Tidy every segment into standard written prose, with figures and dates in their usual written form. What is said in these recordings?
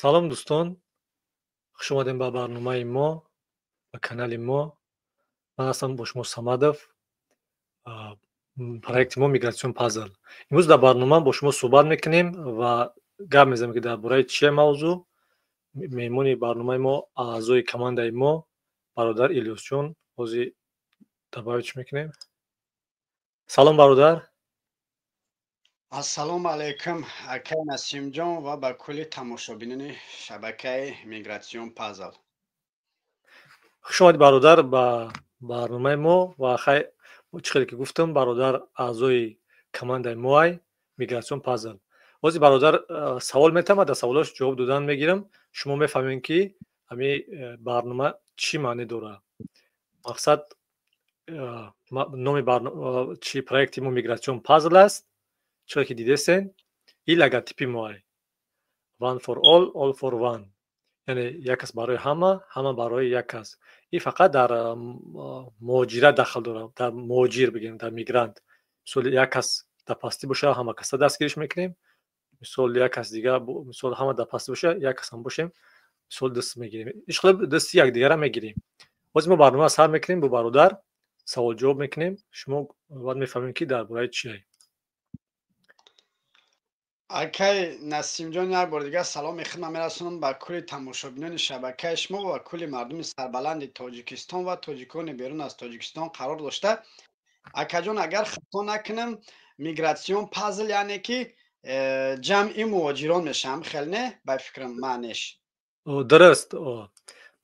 Салом, дӯстон, хуш омадем ба барномаи мо, ба канали мо. Ман ҳастам бо шумо Самадов. Проекти мо Мигратсион Пазл. Имрӯз дар барнома бо шумо суҳбат мекунем ва гап мезанем, ки дар бораи чие мавзӯъ. Меҳмони барномаи мо, аъзои командаи мо, бародар Илёсҷон. Ҳозир добавить мекунем. Салом, бародар. Ассалому алайкум, акай Насимҷон, ва ба кулли тамошобинони шабакаи Мигратсион Пазл. Хуш омадед, бародар, ба барномаи мо. Ва хай, чӣ хеле ки гуфтам, бародар аъзои командаи моай, Мигратсион Пазл. Ҳозир бародар савол метавам, дар саволош ҷавоб додан мегирам. Шумо мефаҳмед, ки ҳамин барнома чӣ маъне дорад. Мақсад, номи чи проекти мо Мигратсион Пазл аст. Чӣ ки дидесен, ин логотипи моай: one for all, all for one, яъне як кас барои ҳама, ҳама барои як кас. Ин фақат дар муҳоҷират дахл дорад, дар муҳоҷир бигем, дар мигрант. Мисол, як кас дар пастӣ боша, ҳама каса дастгириш мекунем. Мисол, як кас дига, мисол, ҳама дар пастӣ боша, як касам бошем, мисол, даст мегирем, ишқилиб дасти якдигара мегирем. Ҳозир мо барнома сар мекунем, бо бародар савол ҷавоб мекунем. Шумо баъд мефаҳмем, ки дар бораи чие. Акай Насимҷон, як бор дигар саломи хидмат мерасонам ба кулли тамошобинони шабакаи шумо ва кулли мардуми сарбаланди Тоҷикистон ва тоҷикони берун аз Тоҷикистон қарор дошта. Акаҷон, агар хато накунам, Мигратсион Пазл яъне ки ҷамъи муҳоҷирон мешавам, хел не, ба фикрам, маънеш? Дуруст.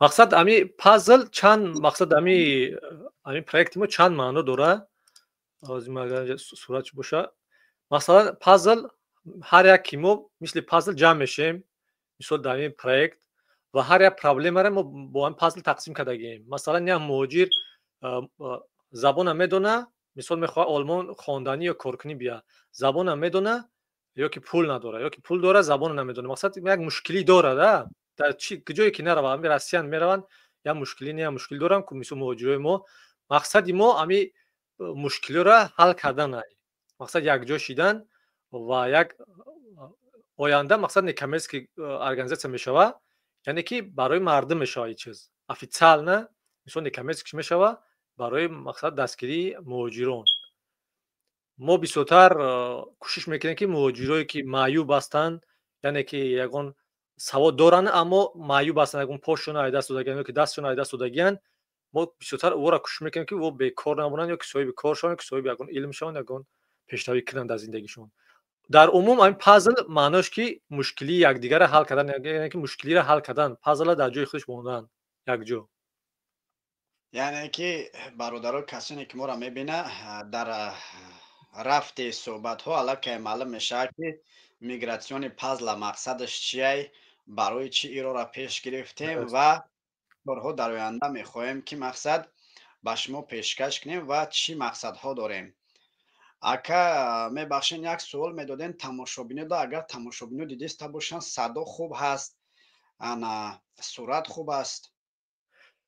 Мақсад, ами пазл чанд мақсад, ами проекти мо чанд маъно дорад. Сурат боша, масалан, пазл, ҳар яки мо мисли пазл ҷамъ мешавем, мисол, дар ин проект, ва ҳар як проблемаро мо бо ҳам пазл тақсим кардагием. Масалан, як муҳоҷир забона медона, мисол, мехоҳад Олмон хонданӣ ё коркунӣ бия, забона медона ё ки пул надора, ё ки пул дора, забона намедона. Мақсад, як мушкилӣ дорад, дар чи ҷое ки нарава, ами Россиян мераванд, як мушкилӣ не, як мушкил дорам ку. Мисол, муҳоҷирои мо, мақсади мо ами мушкилиро ҳал кардан, мақсад, якҷо шидан ва як оянда, мақсад, некоммерческий организация мешава, яъне ки барои мардум мешава ин чиз официально, мисол, некоммерческий мешава, барои, мақсад, дастгирии муҳоҷирон. Мо бисёртар кӯшиш мекунем, ки муҳоҷирое ки маъюб ҳастанд, яъне ки ягон савод доранд, аммо маъюб ҳастанд, ягон пошона ай даст додагиан ё ки дастшона ай даст додагиан, мо бисёртар ӯро кӯшиш мекунем, ки ӯ бекор намонанд, ё ки соҳиби кор шаванд, ё ки соҳиби ягон илм шаванд, ягон пешравӣ кунанд дар зиндагишон. Дар умум, ҳамин пазл маънош ки мушкилии якдигарро ҳал кардан, яъне ки мушкилиро ҳал кардан, пазлро дар ҷои худаш мондан якҷо. Яъне ки, бародаро, касоне ки моро мебина, дар рафти суҳбатҳо аллакай маълум мешавад, ки Мигратсиони Пазла мақсадаш чиай, барои чӣ ироро пеш гирифтем ва корҳо дар оянда мехоҳем, ки, мақсад, ба шумо пешкаш кунем ва чӣ мақсадҳо дорем. Ака, мебахшен, як суол медодем тамошобинода, агар тамошобино дидиста бошанд, садо хуб ҳаст, ана сурат хуб аст?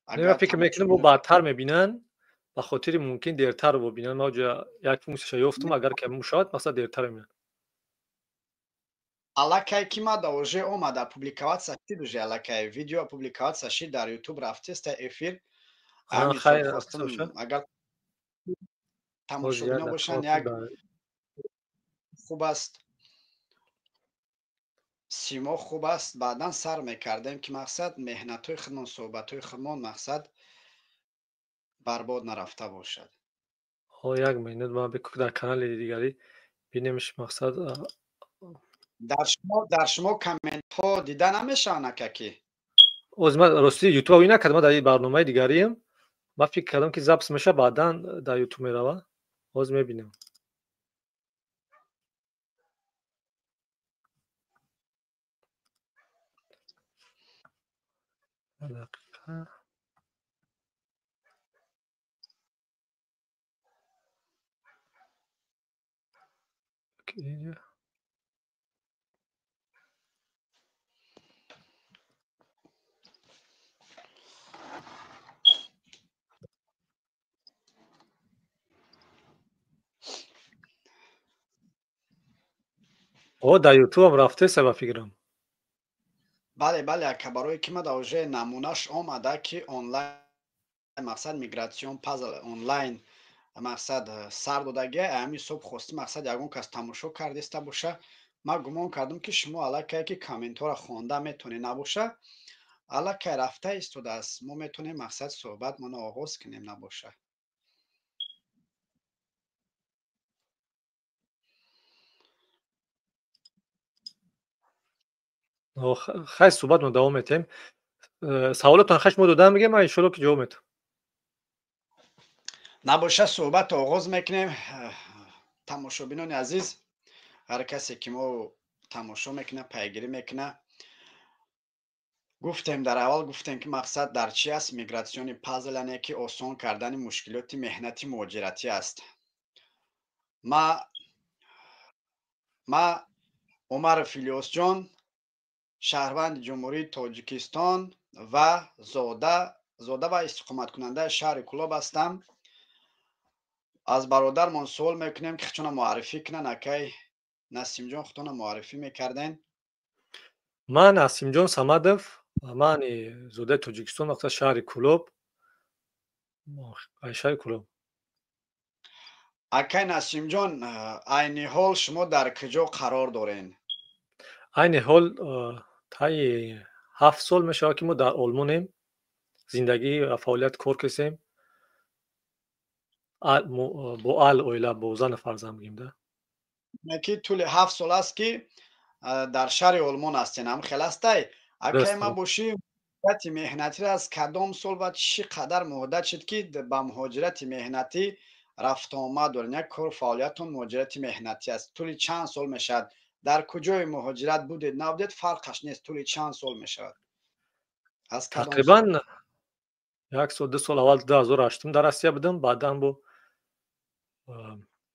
Ман фикр мекунам, бо баъдтар мебинанд, ба хотири мумкин дертар бибинанд. Ман ҷа як функсияша ёфтам, агар кам шавад, масалан, дертар мебинанд. Аллакай ки ма уже омада, публиковаться шид уже, аллакай видео публиковаться шид, дар Ютуб рафтеста эфир. Агар тамошобино бошанд, як хуб аст, симо хуб аст. Баъдан сар мекардем, ки, мақсад, меҳнатҳои худмон, суҳбатҳои худмон, мақсад, барбод нарафта бошад. Як минут, ман дар канали дигарӣ бинемш, мақсад. Дар шумо комментҳо дида намешаванд, акаки? Оз ман рости Ютуб ой накардам, ман дар барномаи дигариам. Ман фикр кардам, ки запись мешава, баъдан дар Ютуб мерава. Ҳозир мебинем. Дақиқа. О, дар Ютубам рафтеса, ба фикрам. Бале, бале, ака, барои ки мада уже намунаш омада, ки онлайн, мақсад, Мигратсион Пазл онлайн, мақсад, сар додагия. Ҳамин ҳисоб хостӣ, мақсад, ягон кас тамошо кардиста боша. Ман гумон кардам, ки шумо аллакай ки комментҳоро хонда метавонед, набоша, аллакай рафта истодааст. Мо метавонем, мақсад, суҳбатмонро оғоз кунем, набоша. Хай, суҳбатмо давом метиҳем. Саволотон хаш мо дода мегем, ман иншоалло ки ҷавоб метиҳам. Набоша, суҳбат оғоз мекунем. Тамошобинони азиз, ҳар касе ки мо тамошо мекунад, пайгирӣ мекунад, гуфтем, дар аввал гуфтем, ки мақсад дар чи аст Мигратсиони пазл, яъне ки осон кардани мушкилоти меҳнати муҳоҷиратӣ аст. Ма Умаров Илёсҷон, шаҳрванди Ҷумҳурии Тоҷикистон ва зода ва истиқоматкунандаи шаҳри Кӯлоб ҳастам. Аз бародармон суол мекунем, ки худшона муаррифӣ кунанд. Акай Насимҷон, худтона муаррифӣ мекарден. Ман Насимҷон Самадов, ман зодаи Тоҷикистон, мақсад, шаҳри Кӯлоб, шаҳри Кӯлоб. Акай Насимҷон, айни ҳол шумо дар куҷо қарор дорен? Айни ҳол таи 7 сол мешавад, ки мо дар Олмонем, зиндагӣ ва фаъолият кор кардем бо аҳл оила, бо зану фарзанд бигем да. Ки тӯли 7 сол аст, ки дар шаҳри Олмон ҳастен, ҳам хел астай, акай? Ма бошӣ, муҳоҷирати меҳнатиро аз кадом сол ва чӣ қадар муҳдат шуд, ки ба муҳоҷирати меҳнатӣ рафтуомад дорен, як кор фаъолиятон муҳоҷирати меҳнатӣ аст? Тӯли чанд сол мешавад? Дар куҷои муҳоҷират будед, набудед, фарқаш нест, тӯли чанд сол мешавад? Аз Тақрибан як сол, 2 сол. Аввал 2008-ум дар Россия будам, баъдан бо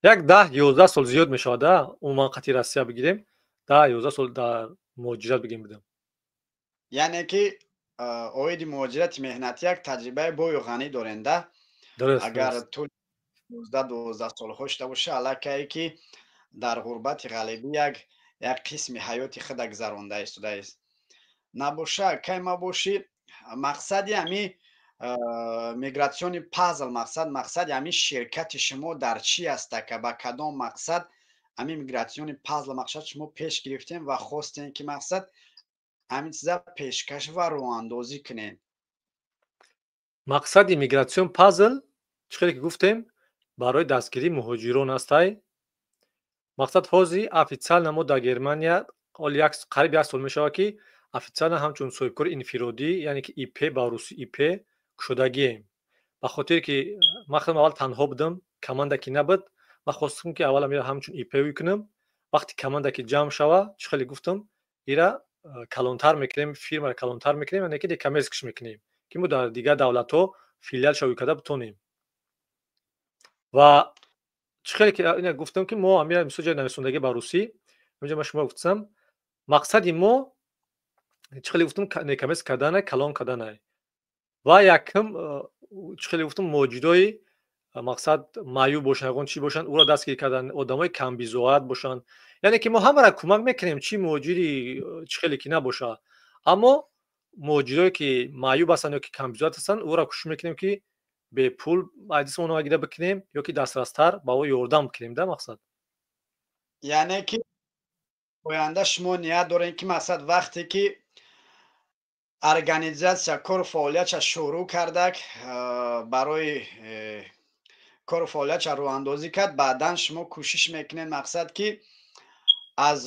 як 10-11 сол зиёд мешавад. Умуман қати Россия бигирем, 10-11 сол дар муҳоҷират бигем будам. Яъне ки оиди муҳоҷирати меҳнатӣ як таҷрибаи бою ғанӣ доренда. Агар тӯли 11-12 солҳо шуда боша, аллакае ки дар ғурбати ғалибӣ як қисми ҳаёти худа гузаронда истодааст, набоша. Кай ма бошӣ, мақсади ҳами Мигратсиони пазл, мақсади ҳамин ширкати шумо дар чӣ аст, ака? Ба кадом мақсад ҳамин Мигратсиони пазл, мақсад, шумо пеш гирифтем ва хостем, ки, мақсад, ҳамин чиза пешкаш ва роҳандозӣ кунем? Мақсади Мигратсион пазл, чӣ хеле ки гуфтем, барои дастгирии муҳоҷирон астай. Мақсад, ҳозир официально мо дар Германия қариб як сол мешавад, ки официально ҳамчун соҳибкори инфиродӣ, яъне ки ИП, ба русӣ ИП, кушодагием. Ба хотире ки ман худам аввал танҳо будам, команда ки набуд, ман хостам, ки аввал ира ҳамчун ИП кунам. Вақте команда ки ҷамъ шава, чӣ хеле гуфтам, ира калонтар мекунем, фирмаро калонтар мекунем, яъне ки некоммерческий ш мекунем, ки мо дар дигар давлатҳо филиал шавӣ карда битонем. Ва чӣ хеле ки ина гуфтам, ки мо ҳамира мисол ҷои нависондагӣ ба русӣ инҷа ман шумо гуфтам, мақсади мо, чӣ хеле гуфтам, некоммерческий кардана, калон карданай. Ва якум, чӣ хеле гуфтам, муҳоҷирои, мақсад, маъюб бошанд, ягон чӣ бошанд, ӯро дастгир кардан, одамои камбизоат бошанд. Яъне ки мо ҳамаро кӯмак мекунем, чӣ муҳоҷири чӣ хеле ки набошад, аммо муҳоҷирое ки маъюб ҳастанд ё ки камбизоат ҳастанд, ӯро кӯшиш мекунем, ки бепул айдисмонро гида бикунем ё ки дастрастар ба ӯ ёрдам бикунем да, мақсад. Яъне ки оянда шумо ният дорем, ки, мақсад, вақте ки организатсия кору фаъолиятша шурӯъ кардак, барои кору фаъолиятша роҳандозӣ кард, баъдан шумо кӯшиш мекунед, мақсад, ки аз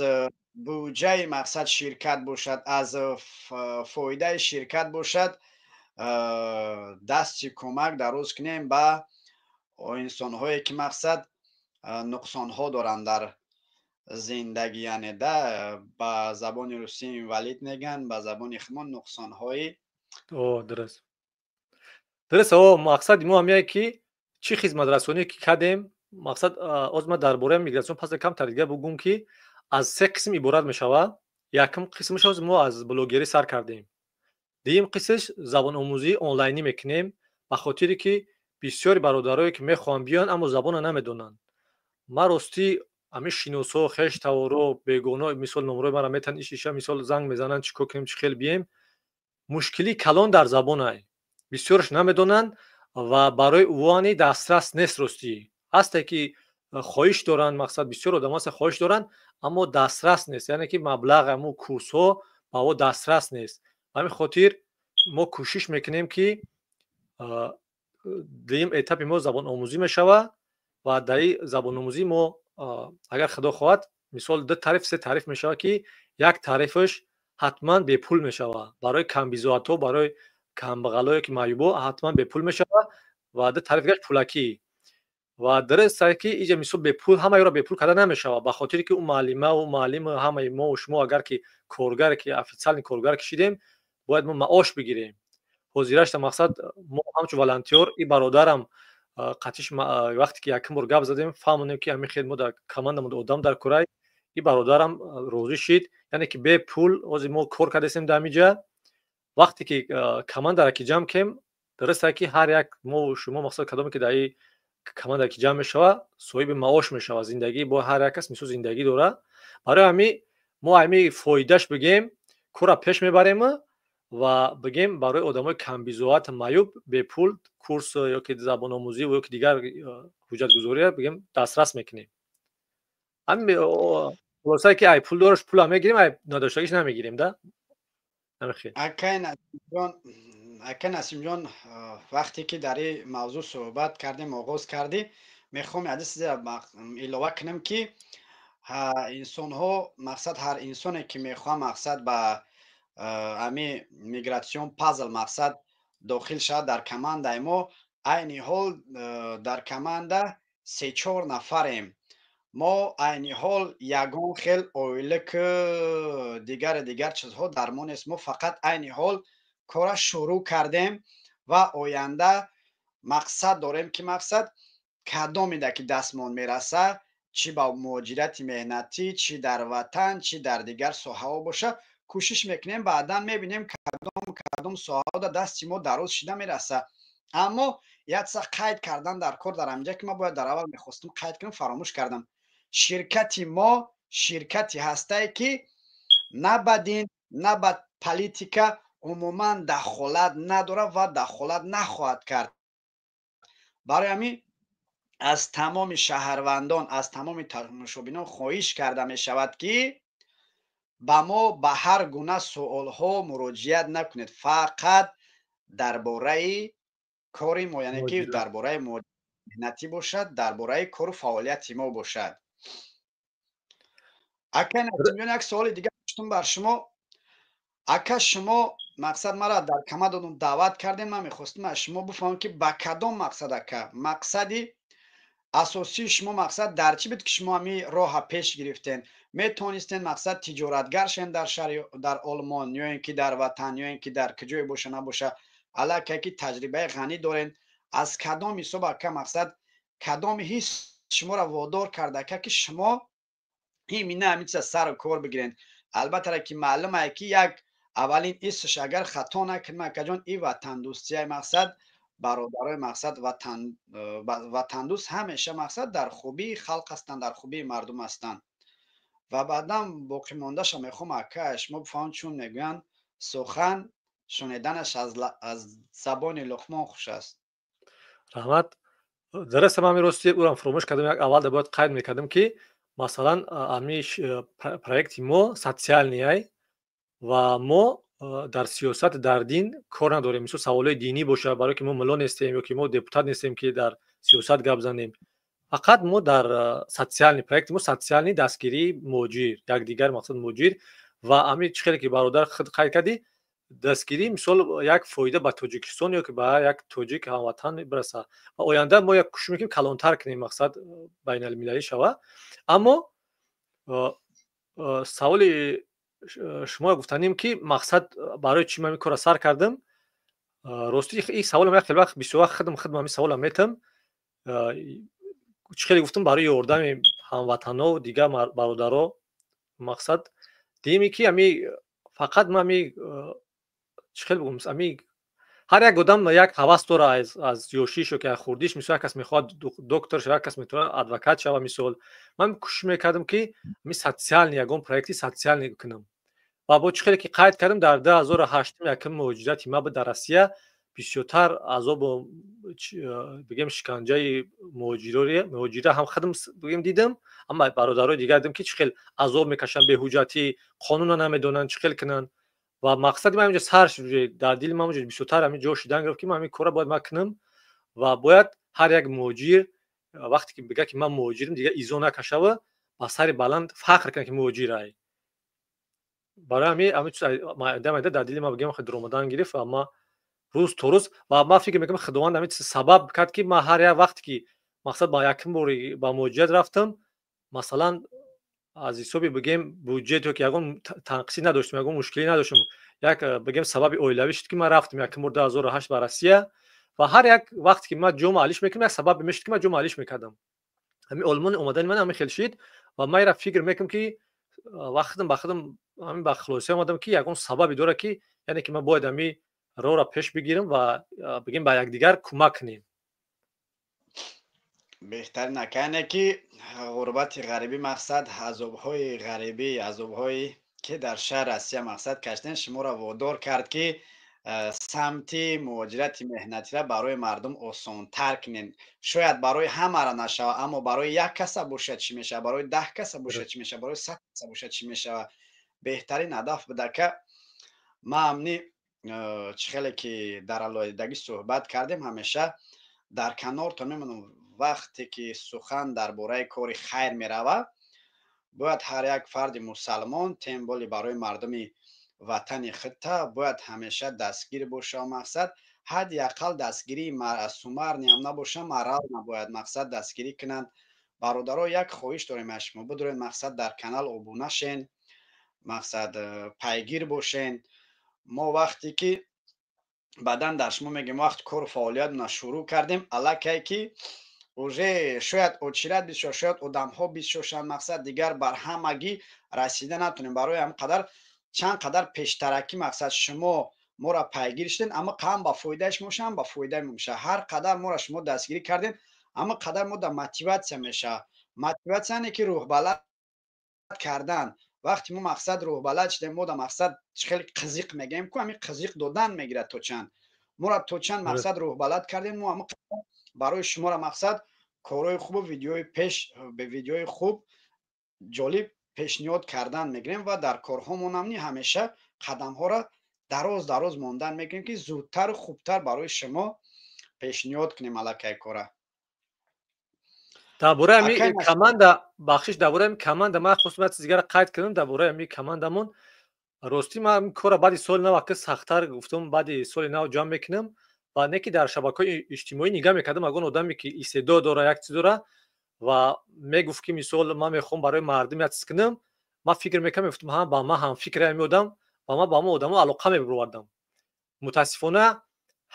буҷаи, мақсад, ширкат бошад, аз фоидаи ширкат бошад, дасти кӯмак дароз кунем ба инсонҳое, ки, мақсад, нуқсонҳо доранд дар зиндагӣ, яъне да, ба забони русӣ инвалид мегӯянд, ба забони худмон нуқсонҳои. Дуруст, о, мақсади мо ҳамяе, ки чӣ хизматрасоние ки кардем, мақсад, оз ман дар бораи Мигратсион пазл камтар дига бугӯм, ки аз се қисм иборат мешавад. Якум қисмаш, ҳозир мо аз блогерӣ сар кардем. Дуюм қисмаш, забономӯзии онлайнӣ мекунем, ба хотире ки бисёри бародарое ки мехоҳанд биёянд, аммо забонро намедонанд. Ман ростӣ Ҳамин шиносо, хеш таворо, бегоно, мисол, номрои мара метан, иш иша, мисол, занг мезананд, чӣ кор кунем, чӣ хел бием. Мушкилии калон дар забонай, бисёрш намедонанд ва барои ӯани дастрас нест. Ростӣ, ҳасте, ки хоҳиш доранд, мақсад, бисёр одам ҳаста, хоҳиш доранд, аммо дастрас нест, яъне ки маблағ ҳамун курсҳо ба о дастрас нест. Ба ҳамин хотир мо кӯшиш мекунем, ки дуюм этапи мо забономӯзӣ мешавад ва дар ин забономӯзӣ мо, агар Худо хоҳад, мисол, ду тариф, се тариф мешавад, ки як тарифаш ҳатман бепул мешавад барои камбизоатҳо, барои камбағалое ки маъюбо, ҳатман бепул мешавад ва ду тариф дигаш пулакӣ. Ва дуруст, ки иҷа, мисол, бепул ҳамаеро бепул карда намешавад, ба хотире ки ӯ муаллима, ӯ муаллим, ҳамаи мо, шумо, агар ки коргаре, ки официальный коргар кишидем, бояд мо маош бигирем. Ҳозирашта, мақсад, мо ҳамчун волонтёр, и бародарам қатиш вақте ки якум бор гап задем, фаҳмонем, ки ҳамин хел мо дар командамон одам дар курай, и бародарам розӣ шид, яъне ки бепул ҳозир мо кор кардастем дар ҳамин ҷа. Вақте ки командаро ки ҷамъ кем, дуруст, ки ҳар як мо, шумо, мақсад, кадоме ки дар и команда ки ҷамъ мешавад, соҳиби маош мешавад. Зиндагӣ бо ҳар як кас, мисол, зиндагӣ дорад. Барои ҳамин мо ҳамин фоидаш, бигем, корра пеш мебарем ва, бигем, барои одамои камбизоат, маъюб бепул курс ё ки забономӯзӣ ё ки дигар ҳуҷҷатгузория, бигем, дастрас мекунем. Ҳамин хулосае, ки ай пул дораш пула мегирем, ай надоштагиш намегирем да. Акай Насимҷон, вақте ки дар ин мавзӯъ суҳбат кардем, оғоз кардӣ, мехоҳам як чизе илова кунем, ки инсонҳо, мақсад, ҳар инсоне ки мехоҳад, мақсад, ба ҳамин мигратсион пазл, мақсад, дохил шавад дар командаи мо, айни ҳол дар команда се-чор нафарем. Мо айни ҳол ягон хел ойлику дигари дигар чизҳо дар мо нест. Мо фақат айни ҳол кора шурӯъ кардем ва оянда мақсад дорем, ки, мақсад, кадомеда ки дастмон мераса, чӣ ба муҳоҷирати меҳнатӣ, чӣ дар ватан, чӣ дар дигар соҳаҳо боша, кӯшиш мекунем. Баъдан мебинем, кадом кадом соҳаҳода дасти мо дароз шида мераса. Аммо як чиза қайд кардан дар кор дар ҳаминҷа, ки ман бояд дар аввал мехостам қайд кунам, фаромӯш кардам: ширкати мо ширкате ҳастае, ки на ба дин, на ба политика умуман дахолат надорад ва дахолат нахоҳад кард. Барои ҳамин аз тамоми шаҳрвандон, аз тамоми тамошобинон хоҳиш карда мешавад, ки ба мо ба ҳар гуна суолҳо муроҷиат накунед, фақат дар бораи кори мо, яъне ки дар бораи меҳнатӣ бошад, дар бораи кору фаъолияти мо бошад. Ака Насимҷон, як суоли дигар доштум бар шумо. Ака, шумо, мақсад, мара дар командатон даъват кардем. Ман мехостам аз шумо бифаҳмам, ки ба кадом мақсад, ака, мақсади асосии шумо, мақсад, дар чӣ буд, ки шумо ҳамин роҳа пеш гирифтен? Метавонистен, мақсад, тиҷоратгар шавен дар шаҳри, дар Олмон, ё ин ки дар ватан, ё ин ки дар куҷое боша набоша, аллакай ки таҷрибаи ғанӣ дорен. Аз кадом ҳисоб, ака, мақсад, кадом ҳис шуморо водор кард, ака, ки шумо имина ҳамин чиза сару кор бигирен? Албатта, ки маълум ае, ки як аввалин ҳиссаш, агар хато накунем, акаҷон, и ватандӯстияи, мақсад, бародарои, мақсад, ватандӯст ҳамеша, мақсад, дар хубии халқ ҳастанд, дар хубии мардум ҳастанд. Ва баъдан боқимондаша мехоҳам, ака, шумо бифаҳмед, чун мегӯянд, сухан шуниданаш аз забони Луқмон хуш аст. Раҳмат. Дуруст, ҳамин, рости, ӯрам фуромӯш кардам. Як аввалда бояд қайд мекардам, ки масалан, ҳамин проекти мо социальный ай ва мо дар сиёсат, дар дин кор надорем. Мисол, саволҳои динӣ бошад, барое ки мо мулло нестем ё ки мо депутат нестем, ки дар сиёсат гап занем. Фақат мо дар социальный проекти мо социальный дастгирии муҳоҷир, якдигар, мақсад, муҳоҷир ва ҳамин чӣ хеле ки бародар худ қайд кардӣ, дастгирӣ, мисол, як фоида ба Тоҷикистон ё ки ба як тоҷик ҳамватан бираса. Ва оянда мо як кӯшиш мекунем, калонтар кунем, мақсад, байналмилалӣ шава. Аммо саволи шумо гуфтанем, ки, мақсад, барои чӣ ман ин корро сар кардам. Ростӣ, ин саволам як хеле вақт, бисёр вақт худам ҳамин саволам метам. Чӣ хеле гуфтам, барои ёрдами ҳамватанҳо, дигар бародаро. Мақсад, дуюме, ки ҳами фақат ман ҳами чӣ хел бигӯм, ҳами Ҳар як одам як ҳавас дора аз ёшиш ё ки аз хурдиш. Мисол, як кас мехоҳад доктор шава, як кас метавонад адвокат шава. Мисол, ман кӯшиш мекардам, ки ҳамин социальный, ягон проекти социальный кунам. Ва бо чӣ хеле ки қайд кардам, дар 2008-ум якум муҳоҷирати ман буд дар Россия. Бисёртар азобу, бигем, шиканҷаи муҳоҷира ҳам худам, бигем, дидам, ҳама бародарои дигар дидам, ки чӣ хел азоб мекашанд, беҳуҷҷатӣ, қонунро намедонанд, чӣ хел кунанд. Ва мақсади ман инҷо сар шуд, дар дили ман бисёртар ҳамин ҷо шидан гирифт, ки ман ҳамин корро бояд ман кунам ва бояд ҳар як муҳоҷир вақте ки бигӯяд, ки ман муҳоҷирам, дигар изо накашава, ба сари баланд фахр кунад, ки муҳоҷирай. Барои ҳамин чиз майда майда дар дили ман, бигем, даромадан гирифт. Ва ман рӯз то рӯз, ва ман фикр мекунам, Худованд ҳамин чиз сабаб кард, ки ман ҳар як вақте ки, мақсад, ба якум бори ба муҳоҷират рафтам, масалан, аз ҳисоби, бигем, буҷет ё ки ягон танқисӣ надоштем, ягон мушкилӣ надоштем. Як, бигем, сабаби оилавӣ шуд, ки ман рафтам якум бор 2008 ба Россия. Ва ҳар як вақте ки ман ҷома алиш мекунам, як сабабе мешуд, ки ман ҷома алиш мекардам. Ҳамин Олмони омадани ман ҳамин хел шид. Ва ман ира фикр мекунам, ки вақтам ба худам ҳамин ба хулоса омадам, ки ягон сабабе дорад, ки яъне ки ман бояд ҳамин роҳро пеш бигирам ва, бигем, ба якдигар кӯмак кунем. Беҳтарин, ака. Яъне ки ғурбати ғарибӣ, мақсад, азобҳои ғарибӣ, азобҳое ки дар шаҳр Россия, мақсад, кашиден, шуморо водор кард, ки самти муҳоҷирати меҳнатиро барои мардум осонтар кунед. Шояд барои ҳамаро нашавад, аммо барои як каса бошад, чӣ мешавад, барои 10 каса бошад, чӣ мешавад, барои 100 каса бошад, чӣ мешавад. Беҳтарин ҳадаф будака. Ман амни чӣ хеле ки дар алоҳидагӣ суҳбат кардем, ҳамеша дар канортон мемонам. Вақте ки сухан дар бораи кори хайр меравад, бояд ҳар як фарди мусалмон, тем более барои мардуми ватани худта, бояд ҳамеша дастгир боша. Мақсад, ҳадди ақал дастгирии суммарный ам набоша, морально бояд, мақсад, дастгирӣ кунанд. Бародаро, як хоҳиш дорем аз шумо: бидоред, мақсад, дар канал обуна шен, мақсад, пайгир бошен. Мо вақте ки баъдан дар шумо мегӯем, вақти кору фаъолиятмона шурӯъ кардем, аллакай ки уже шояд очередь бисёр, шояд одамҳо бисёр шаванд, мақсад, дигар бар ҳамагӣ расида натонем. Барои ҳам қадар чанд қадар пештаракӣ, мақсад, шумо моро пайгир шудем, аммо ҳам ба фоидаи шумо шава, ҳам ба фоидаи мо мешавад. Ҳар қадар моро шумо дастгирӣ кардем, аммо қадар мо дар мотиватсия мешавад. Мотиватсия не ки рӯҳбаланд кардан. Вақте мо, мақсад, рӯҳбаланд шудем, мо дар, мақсад, хеле қизиқ мегӯем ку, ҳамин қизиқ додан мегирад. То чанд моро, то чанд, мақсад, рӯҳбаланд кардем, мо ҳама барои шуморо, мақсад, корҳои хубу видеои пеш, видеои хуб, ҷолиб пешниҳод кардан мегирем ва дар корҳомонам ни ҳамеша қадамҳоро дароз дароз мондан мекунем, ки зудтару хубтар барои шумо пешниҳод кунем аллакай кора. Дар бораи ҳамин команда, бахшиш, дар бораи ҳамин команда ман хостам як чиз дигарро қайд кунам. Дар бораи ҳамин командамон, ростӣ, ман ҳамин корро баъди соли нав ака сахттар гуфтам, баъди соли нав ҷамъ мекунам. Ва не ки дар шабакаҳои иҷтимоӣ нигаҳ мекардам, ягон одаме ки истеъдод дора, як чиз дора ва мегуфт, ки мисол, ман мехоҳам барои мардум як чиз кунам, ман фикр мекардам, мегуфтам, ҳа, ба ман ҳамфикри ҳамин одам, ва ман ба ҳамон одамо алоқа мебировардам. Мутаассифона,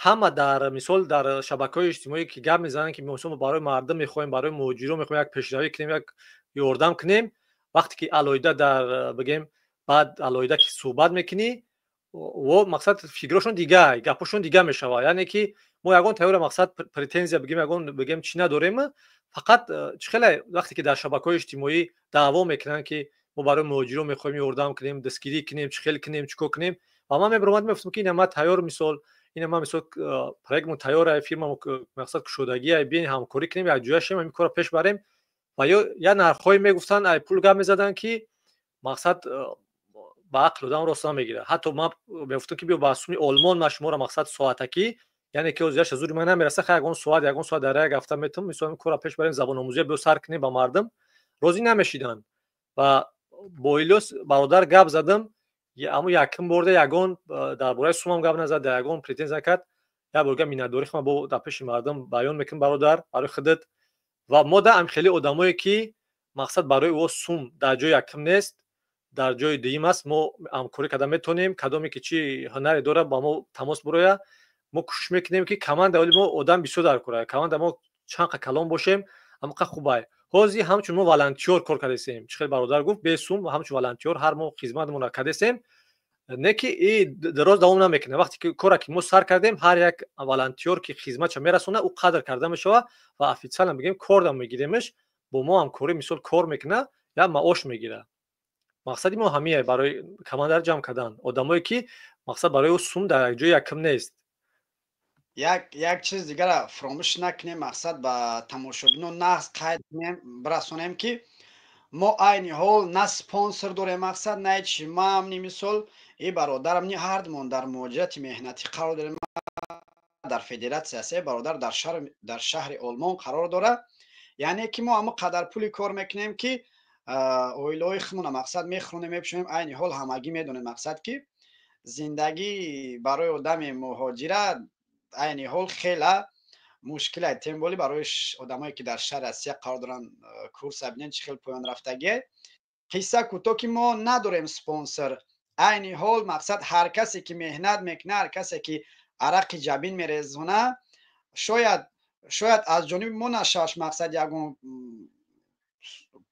ҳама дар, мисол, дар шабакаҳои иҷтимоӣ ки гап мезананд, ки мисол, барои мардум мехоҳем, барои муҳоҷирон мехоҳем як пешравӣ кунем, як ёрдам кунем, вақте ки алоҳида дар, бигем, баъд алоҳида ки суҳбат мекунӣ, во, мақсад, фикрҳошон дига, гапҳошон дига мешавад. Яъне ки мо ягон тайёра, мақсад, претензия, бигем, ягон, бигем, чӣ надорем. Фақат чӣ хеле вақте ки дар шабакаҳои иҷтимоӣ даъво мекунанд, ки мо барои муҳоҷирон мехоҳем ёрдам кунем, дастгирӣ кунем, чӣ хел кунем, чӣ кор кунем, ва ман мебаромадам, мегуфтам, ки ина ман тайёр, мисол, ина ман, мисол, проектмо тайёра, фирмамо, мақсад, кушодагия, биён ҳамкорӣ кунем, якҷоя шем, ҳамин корро пеш барем. Ва ё як нархҳое мегуфтанд, ай пул гап мезаданд, ки, мақсад, ба ақл одам рост намегирад. Ҳатто ман мегуфтам, ки биё ба суми Олмон ман шуморо, мақсад, соатакӣ, яъне ки ҳозир зури ман намераса, хай, ягон соат, ягон соат дар як ҳафта метавонам, мисол, ҳамин корро пеш барем, забономӯзия биё сар кунем ба мардум. Розӣ намешиданд. Ва бо Илёс бародар гап задам, аммо якум борда ягон дар бораи сумам гап назад, ягон претензия накард. Як борга миннатдорӣ худам бо дар пеши мардум баён мекунам, бародар, барои худат. Ва мо да ам хеле одамое ки, мақсад, барои ӯ сум дар ҷои якум нест, дар ҷои дуюм аст, мо ҳамкорӣ карда метавонем. Кадоме ки чӣ ҳунаре дорад, ба мо тамос бирояд. Мо кӯшиш мекунем, ки команда оли мо одам бисёр дар кора, команда мо чанд қа калон бошем, ҳамқа хубай. Ҳозир ҳамчун мо волонтёр кор кардесем, чӣ хел бародар гуфт, бесум ҳамчун волонтёр ҳар моҳ хизматмонро кардесем. Не ки и дароз давом намекунад. Вақте ки кора ки мо сар кардем, ҳар як волонтёр ки хизматша мерасонад, ӯ қадр карда мешавад ва официально бигем, корда мегиремаш, бо мо ҳамкорӣ, мисол, кор мекунад, як маош мегирад. Мақсади мо ҳамие барои командаро ҷамъ кардан, одамое ки мақсад барои ӯ сум дар як ҷои якм нест. Як чиз дигара фуромӯш накунем, мақсад, ба тамошобинон нағз қайд кунем, бирасонем, ки мо айни ҳол на спонсор дорем, мақсад, на чи. Ман ни, мисол, и бародарам ни, ҳардумон дар муҳоҷирати меҳнатӣ қарор дорем дар федератсия се, бародар дар шаҳри Олмон қарор дорад. Яъне ки мо ҳамо қадар пули кор мекунем, ки оилаҳои худмона, мақсад, мехӯронем, мепӯшонем. Айни ҳол ҳамагӣ медонем, мақсад, ки зиндагӣ барои одами муҳоҷира айни ҳол хела мушкилай, тем более барои одамое ки дар шаҳри Россия қарор доранд. Курса бинед, чӣ хел поён рафтагие. Қисса кӯтоҳ, ки мо надорем спонсор айни ҳол. Мақсад, ҳар касе ки меҳнат мекунад, ҳар касе ки арақи ҷабин мерезона, шояд аз ҷониби мо нашаваш, мақсад, ягон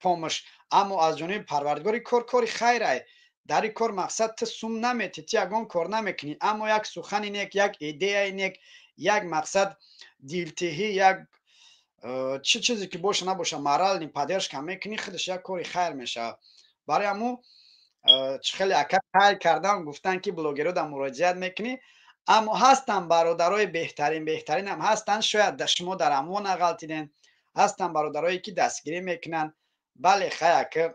помощь, аммо аз ҷониби Парвардигори кор кори хайрай. Дар ин кор, мақсад, ту сум наметӣ, ту ягон кор намекунӣ, аммо як сухани нек, як идеяи нек, як, мақсад, дилтиҳӣ, як чӣ чизе ки боша набоша, моральный поддержка мекунӣ, худаш як кори хайр мешавад. Барои ҳамун чӣ хеле ака қайд кардам, гуфтанд, ки блогерро дар муроҷиат мекунӣ, аммо ҳастанд бародарои беҳтарин, беҳтаринам ҳастанд. Шояд шумо дар амво нағалтиден, ҳастанд бародарое ки дастгирӣ мекунанд. Бале, хай, ака,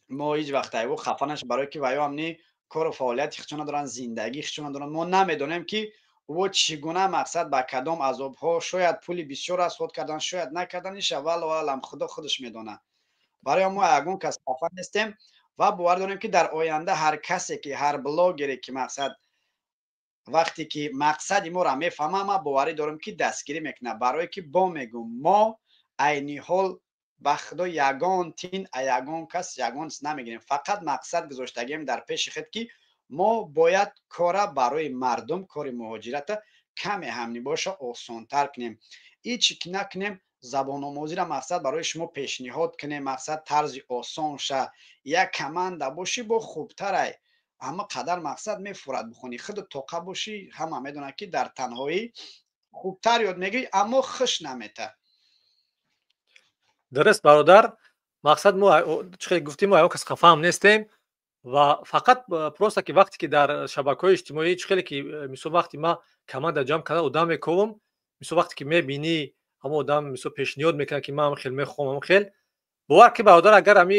мо ҳеҷ вақт айво хафа нашем, барое ки ваё ҳамни кору фаъолияти худшона доранд, зиндагии худшона доранд. Мо намедонем, ки ӯ чӣ гуна, мақсад, ба кадом азобҳо, шояд пули бисёр расход кардан, шояд накардан, иша валлоҳу аълам, Худо худаш медонад. Барои мо ягон кас хафа нестем ва бовар дорем, ки дар оянда ҳар касе ки, ҳар блогере ки, мақсад, вақте ки мақсади моро мефаҳмам, ман боварӣ дорам, ки дастгирӣ мекунад. Барое ки бо мегӯм, мо айни ҳол, ба Худо, ягон тин а ягон кас ягон чиз намегирем. Фақат мақсад гузоштагием дар пеши худ, ки мо бояд кора барои мардум, кори муҳоҷирата каме ҳам нибоша осонтар кунем. Ҳичи ки накунем, забономӯзиро, мақсад, барои шумо пешниҳод кунем, мақсад, тарзи осон ша. Як команда бошӣ, бо хубтарай, ҳама қадар, мақсад, мефурад бихонӣ. Худу тоқа бошӣ, ҳама медонад, ки дар танҳоӣ хубтар ёд мегирӣ, аммо хуш намета. Дуруст, бародар. Мақсад, мо чӣ хеле гуфтем, мо ягон кас хафаам нестем ва фақат просто ки вақте ки дар шабакаҳои иҷтимоӣ, чӣ хеле ки, мисол, вақте ман команда ҷамъ карда одам мековам, мисол, вақте ки мебинӣ, ҳамон одам, мисол, пешниҳод мекунад, ки ман хел мехоҳам, ҳамон хел. Бовар ки, бародар, агар ҳами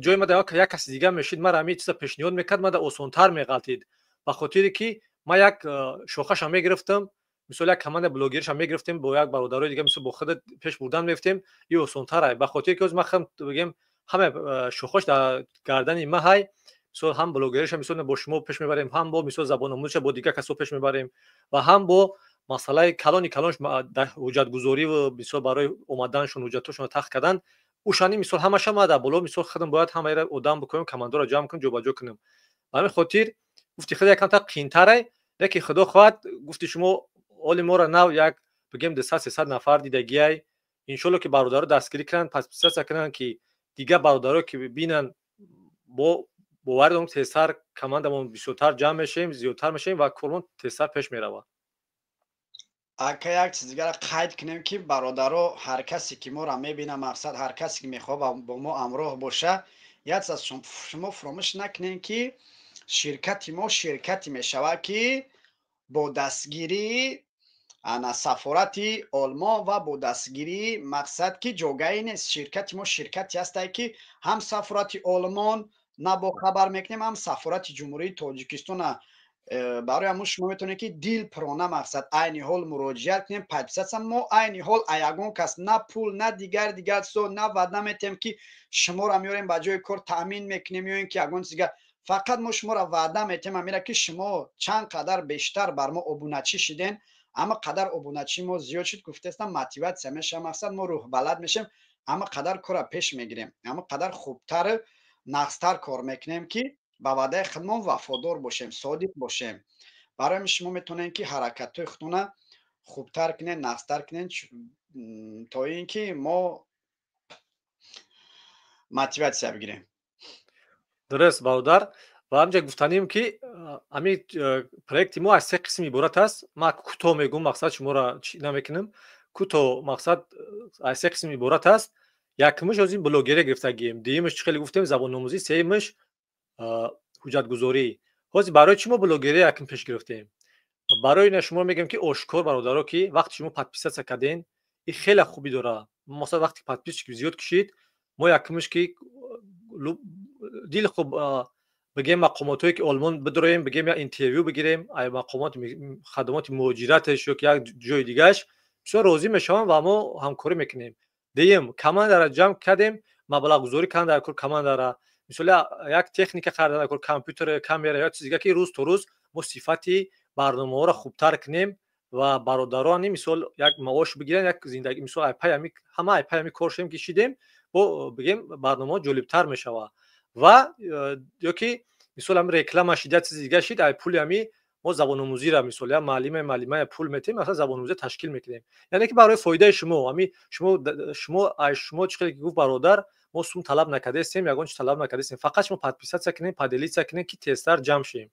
ҷои ма як каси дига мешид, мара ҳами чиза пешниҳод мекард, мада осонтар меғалтид, ба хотире ки ман як шохаша мегирифтам, мисол, як команда блогериша мегирифтем, бо як бародарои дига, мисол, бо худат пеш бурдан мегирифтем, и осонтар. Ба хотире ки ҳозир ман худам, бигем, ҳама шохош дар гардани ма ҳай. Мисол, ҳам блогериша, мисол, бо шумо пеш мебарем, ҳам бо, мисол, забономӯзиша бо дигар касо пеш мебарем ва ҳам бо масъалаи калони калонш, ҳуҷҷатгузориву, мисол, барои омаданшон ҳуҷҷатҳошонро тахт кардан ушани, мисол, ҳамаша ма дар боло, мисол, худам бояд ҳамаира одам бикунем, командоро ҷамъ кунем, ҷобаҷо кунем. Ба ҳамин хотир, гуфти худ, якамтар қиинтарай, лекин Худо хоҳад, гуфти шумо, оли моро нав як, бигем, 200-300 нафар дидагиай. Иншолло, ки бародаро дастгирӣ кунанд, подписаться кунанд, ки дигар бародаро ки бинанд, бо боварӣ дорам, тезтар командамон бисёртар ҷамъ мешавем, зиёдтар мешавем ва кормон тезтар пеш меравад. Ака, як чиз дигара қайд кунем, ки бародаро, ҳар касе ки моро мебинад, мақсад, ҳар касе ки мехоҳад бо мо ҳамроҳ боша, як чиз шумо фуромӯш накунем, ки ширкати мо ширкате мешавад, ки бо дастгирии ана сафорати Олмон ва бо дастгирии, мақсад, ки ҷогаӣ нест. Ширкати мо ширкате ҳастае, ки ҳам сафорати Олмон на бохабар мекунем, ҳам сафорати Ҷумҳурии Тоҷикистона. Барои ҳамун шумо метавонед, ки дилпурона, мақсад, айни ҳол муроҷиат кунем, подписаться. Мо айни ҳол а ягон кас на пул, на дигар дигар чизо на ваъда метиҳем, ки шуморо меорем, ба ҷои кор таъмин мекунем ё ин ки ягон чиз дигар. Фақат мо шуморо ваъда метиҳем амира, ки шумо чанд қадар бештар бар мо обуначӣ шиден, ама қадар обуначии мо зиёд шуд, гуфтаистам, мотиватсия мешавад, мақсад, мо рӯҳбаланд мешавем, ама қадар кора пеш мегирем, ама қадар хубтару нағзтар кор мекунем, ки ба ваъдаи худмон вафодор бошем, содиқ бошем. Барои ҳамин шумо метавонед, ки ҳаракатҳои худтона хубтар кунед, нағзтар кунед, то ин ки мо мотиватсия бигирем. Дуруст, бародар. Ва ҳамҷа гуфтанем, ки ҳамин проекти мо аз се қисм иборат аст. Ман кӯтоҳ мегӯм, мақсад шуморо чӣ намекунам. Кӯтоҳ, мақсад, аз се қисм иборат аст. Якумаш ҳозир блогерия гирифтагием, дуюмаш, чӣ хеле гуфтем, забономӯзӣ, сеюмаш ҳуҷҷатгузорӣ. Ҳозир барои чӣ мо блогерия якум пеш гирифтем? Барои ина шумо мегӯем, ки ошкор, бародаро, ки вақте шумо подписаться карден, ин хеле хубӣ дорад. Масалан, вақте подписчик зиёд кушид, мо якумаш ки дили хуб бигем, мақомотҳое ки Олмон бидроем, бигем, як интервю бигирем ай мақомоти хадамоти муҳоҷираташ ё ки як ҷои дигааш, бисёр розӣ мешаванд ва мо ҳамкорӣ мекунем. Дуюм, командара ҷамъ кардем, маблағгузорӣ кардан дар кор командара, мисол, як техника харидан дар кор, компютер, камера ё чиз дига, ки рӯз то рӯз мо сифати барномаҳоро хубтар кунем ва бародарони, мисол, як маош бигиранд, як зиндагӣ, мисол, айпай ҳами ҳама айпай ҳами кор шудем, ки шидем, бо бигем, барномаҳо ҷолибтар мешавад. Ва ё ки, мисол, ҳами реклама шид, як чизи дига шид, ай пули ҳами мо забономӯзиро, мисол, як муаллима, муаллимая пул метиҳем, масалан, забономӯзиро ташкил мекунем. Яъне ки барои фоидаи шумо. Ҳами шумо, ай шумо, чӣ хеле ки гуфт бародар, мо сум талаб накардаистем, ягон чиз талаб накардаистем. Фақат шумо подписаться кунем, поделиться кунем, ки тезтар ҷамъ шем.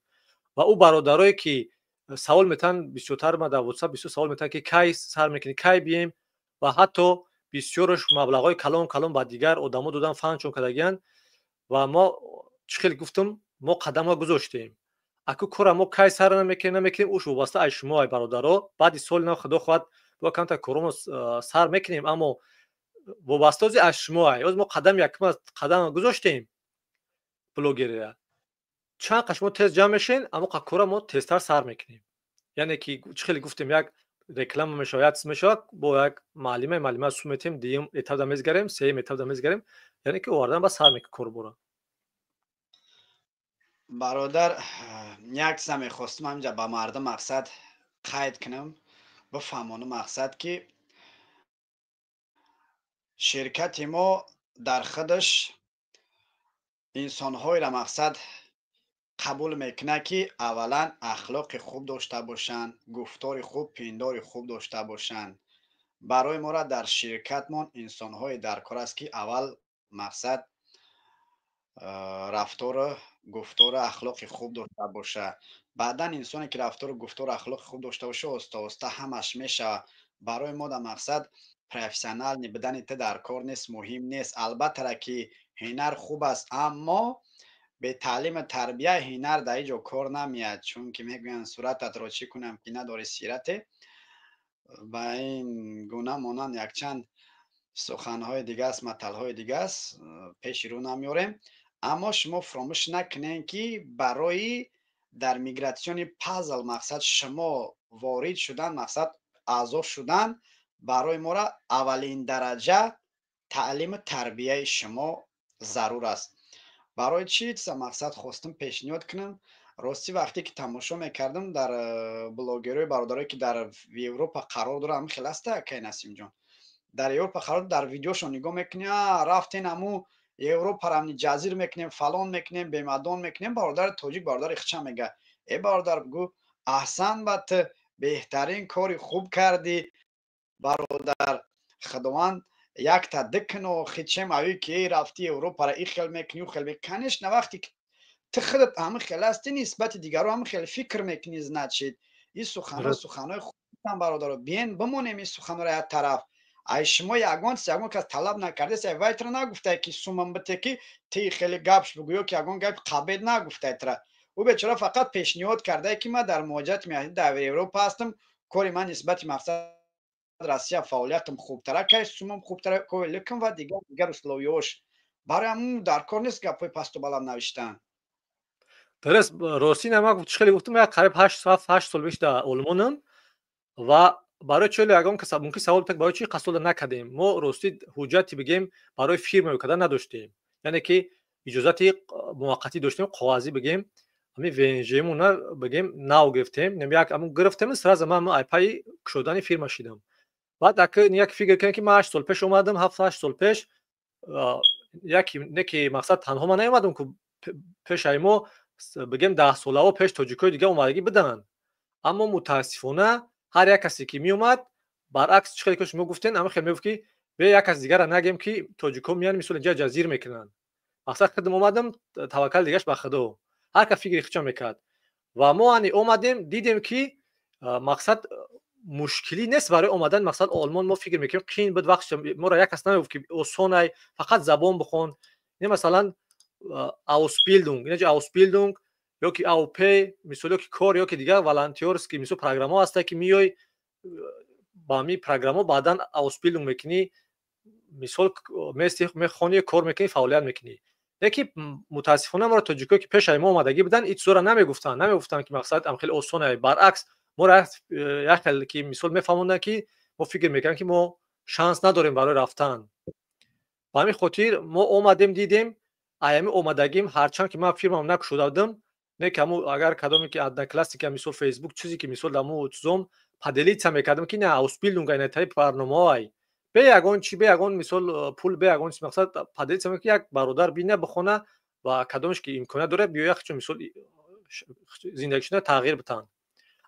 Ва ӯ бародарое ки савол метаҳанд бисёртар, ма дар WhatsApp бисёр савол метаҳанд, ки кай сар мекунӣ, кай бием, ва ҳатто бисёраш маблағҳои калон калон ба дигар одамо додан, фаҳмчон кардагиянд. Ва мо, чӣ хеле гуфтам, мо қадамҳо гузоштем. Аку кора мо кай сар намекунем, намекунем, уш вобаста аз шумо, ай бародаро. Баъди соли нав, худо хоҳад, бо камтар коромо сар мекунем, аммо вобаста ози аз шумо ай. Оз мо қадами якум қадам гузоштем блогерия. Чанд қа шумо тез ҷамъ мешен, аммо қа кора мо тезтар сар мекунем. Яъне ки, чӣ хеле гуфтем, як реклама мешавад, як чиз мешавад, бо як муаллима сум метиҳем, дуюм этапда мезгарем, сеюм этапда мезгарем, яъне ки овардан ба сар мекунем корбора. Бародар, як чиза мехостум ҳаминҷа ба мардум, мақсад, қайд кунам, бифаҳмонам, мақсад, ки ширкати мо дар худаш инсонҳоеро, мақсад, қабул мекунад, ки аввалан ахлоқи хуб дошта бошанд, гуфтори хуб, пиндори хуб дошта бошанд. Барои мора дар ширкатмон инсонҳое дар кор аст, ки аввал, мақсад, рафтору гуфтору ахлоқи хуб дошта бошад. Баъдан инсоне ки рафтору гуфтору ахлоқи хуб дошта боша, оста оста ҳамаш мешавад. Барои мо да, мақсад, профессиональный будани ту дар кор нест, муҳим нест. Албаттара ки ҳунар хуб аст, аммо бетаълиму тарбия ҳунар дар ҳеҷ ҷо кор намеяд, чунки мегӯянд: «Сурататро чӣ кунам, ки надори сирате». Ба ин гуна монанд якчанд суханҳои дига аст, маталҳои дига аст, пеши рӯ намеорем. Аммо шумо фуромӯш накунед, ки барои дар миграционный пазл, мақсад, шумо ворид шудан, мақсад, аъзо шудан, барои мора аввалин дараҷа таълиму тарбияи шумо зарур аст. Барои чӣ чиза, мақсад, хостум пешниҳод кунам? Ростӣ, вақте ки тамошо мекардам дар блогерҳои бародарое ки дар Европа қарор доранд, ҳамин хел аста, акай Насимҷон, дар Европа қарор, дар видеошон нигоҳ мекунӣ: «Рафтен ҳаму Европаро ҷазир мекунем, фалон мекунем, бемадон мекунем». Бародари тоҷик, бародари хича мега: «Э, бародар, бигӯ, аҳсан ба ту, беҳтарин кори хуб кардӣ, бародар, худованд якта дикуно хичем авӣ ки рафти Европара и хел мекунӣ, ӯ хел мекунӣ». Конечно, вақте ки ту худат ҳамин хел ҳастӣ, нисбати дигаро ҳамин хел фикр мекунӣ. Значит, ин суханҳо суханҳои хуб, бародаро. Биен бимонем ин суханҳоро як тараф. Ай шумо ягон чиз ягон кас талаб накардест, ай вайтра нагуфтай, ки сумам бите, ки ти хеле гапш бигӯ, ё ки ягон гапи қабед нагуфтай тра. Ӯ бечора фақат пешниҳод кардае, ки ман дар муҳоҷирати меҳнатӣ дар Европа ҳастам, кори ман нисбати, мақсад, Россия фаъолиятам хубтара, кай сумам хубтара лекин ва дигар дигар условиёш. Барои ҳамун дар кор нест гапҳои пасту баланд навиштан. Дуруст, ростӣ, ман чӣ хеле гуфтам, як қариб 8 7 8 сол беш дар Олмонам. Ва барои чӣ ягон кас мумкин савол битак, барои чӣ қасода накардем? Мо, ростӣ, ҳуҷҷати, бигем, барои фирма кардан надоштем, яъне ки иҷозати муваққатӣ доштем, коғазӣ, бигем, ҳамин ВНЖмона, бигем, нав гирифтем, як ҳамун гирифтем, сразу ман айпаи кушодани фирма шидам. Баъд аки як фикр кунем, ки ман 8 сол пеш омадам, 7-8 сол пеш, яки не ки, мақсад, танҳо ман наомадам ку, пешаи мо, бигем, 10 солаҳо пеш тоҷикои дига омадагӣ буданд. Аммо мутаассифона ҳар як касе ки меомад, баръакс, чӣ хеле ки шумо гуфтен, ама хел мегуфт, ки бе як кас дигара нагем, ки тоҷикҳо меян, мисол, инҷа ҷазир мекунанд. Мақсад, худам омадам, таваккал дигаш ба Худо. Ҳар кас фикри худшо мекард. Ва мо ани омадем, дидем, ки мақсад мушкилӣ нест барои омадан. Мақсад, Олмон мо фикр мекунем, қиин буд. Вақт моро як кас намегуфт, ки осонай, фақат забон бихон. Не, масалан, Ausbildung, инаҷа Ausbildung ё ки Au Pair, мисол, ё ки кор, ё ки дигар волонтёрский, мисол, программаҳо ҳастанд, ки меёй ба ҳамин программаҳо, баъдан Ausbildung мекунӣ, мисол, мести, мехонӣ, кор мекунӣ, фаъолият мекунӣ. Леки мутаассифона моро тоҷикое, ки пешаи мо омадагӣ буданд, ин чизоро намегуфтанд, ки мақсад ам хеле осонае. Баръакс, моро як хел ки, мисол, мефаҳмонданд, ки мо фикр мекардем, ки мо шанс надорем барои рафтан. Ба ҳамин хотир мо омадем, дидем, аями омадагим, ҳарчанд ки ман фирмам накушода будам, не ки ҳаму агар кадоме ки Одноклассники, мисол, Фейсбук, чизе ки, мисол, даму чизом поделиться мекардам, ки не, Ausbildung инатаи барномаҳоай, бе ягон чи, бе ягон, мисол, пул, бе ягон чи, мақсад, поделиться мекунам, ки як бародар бина, бихона ва кадомеш ки имконият дорад, биёя, чун, мисол, зиндагишона тағйир битанд.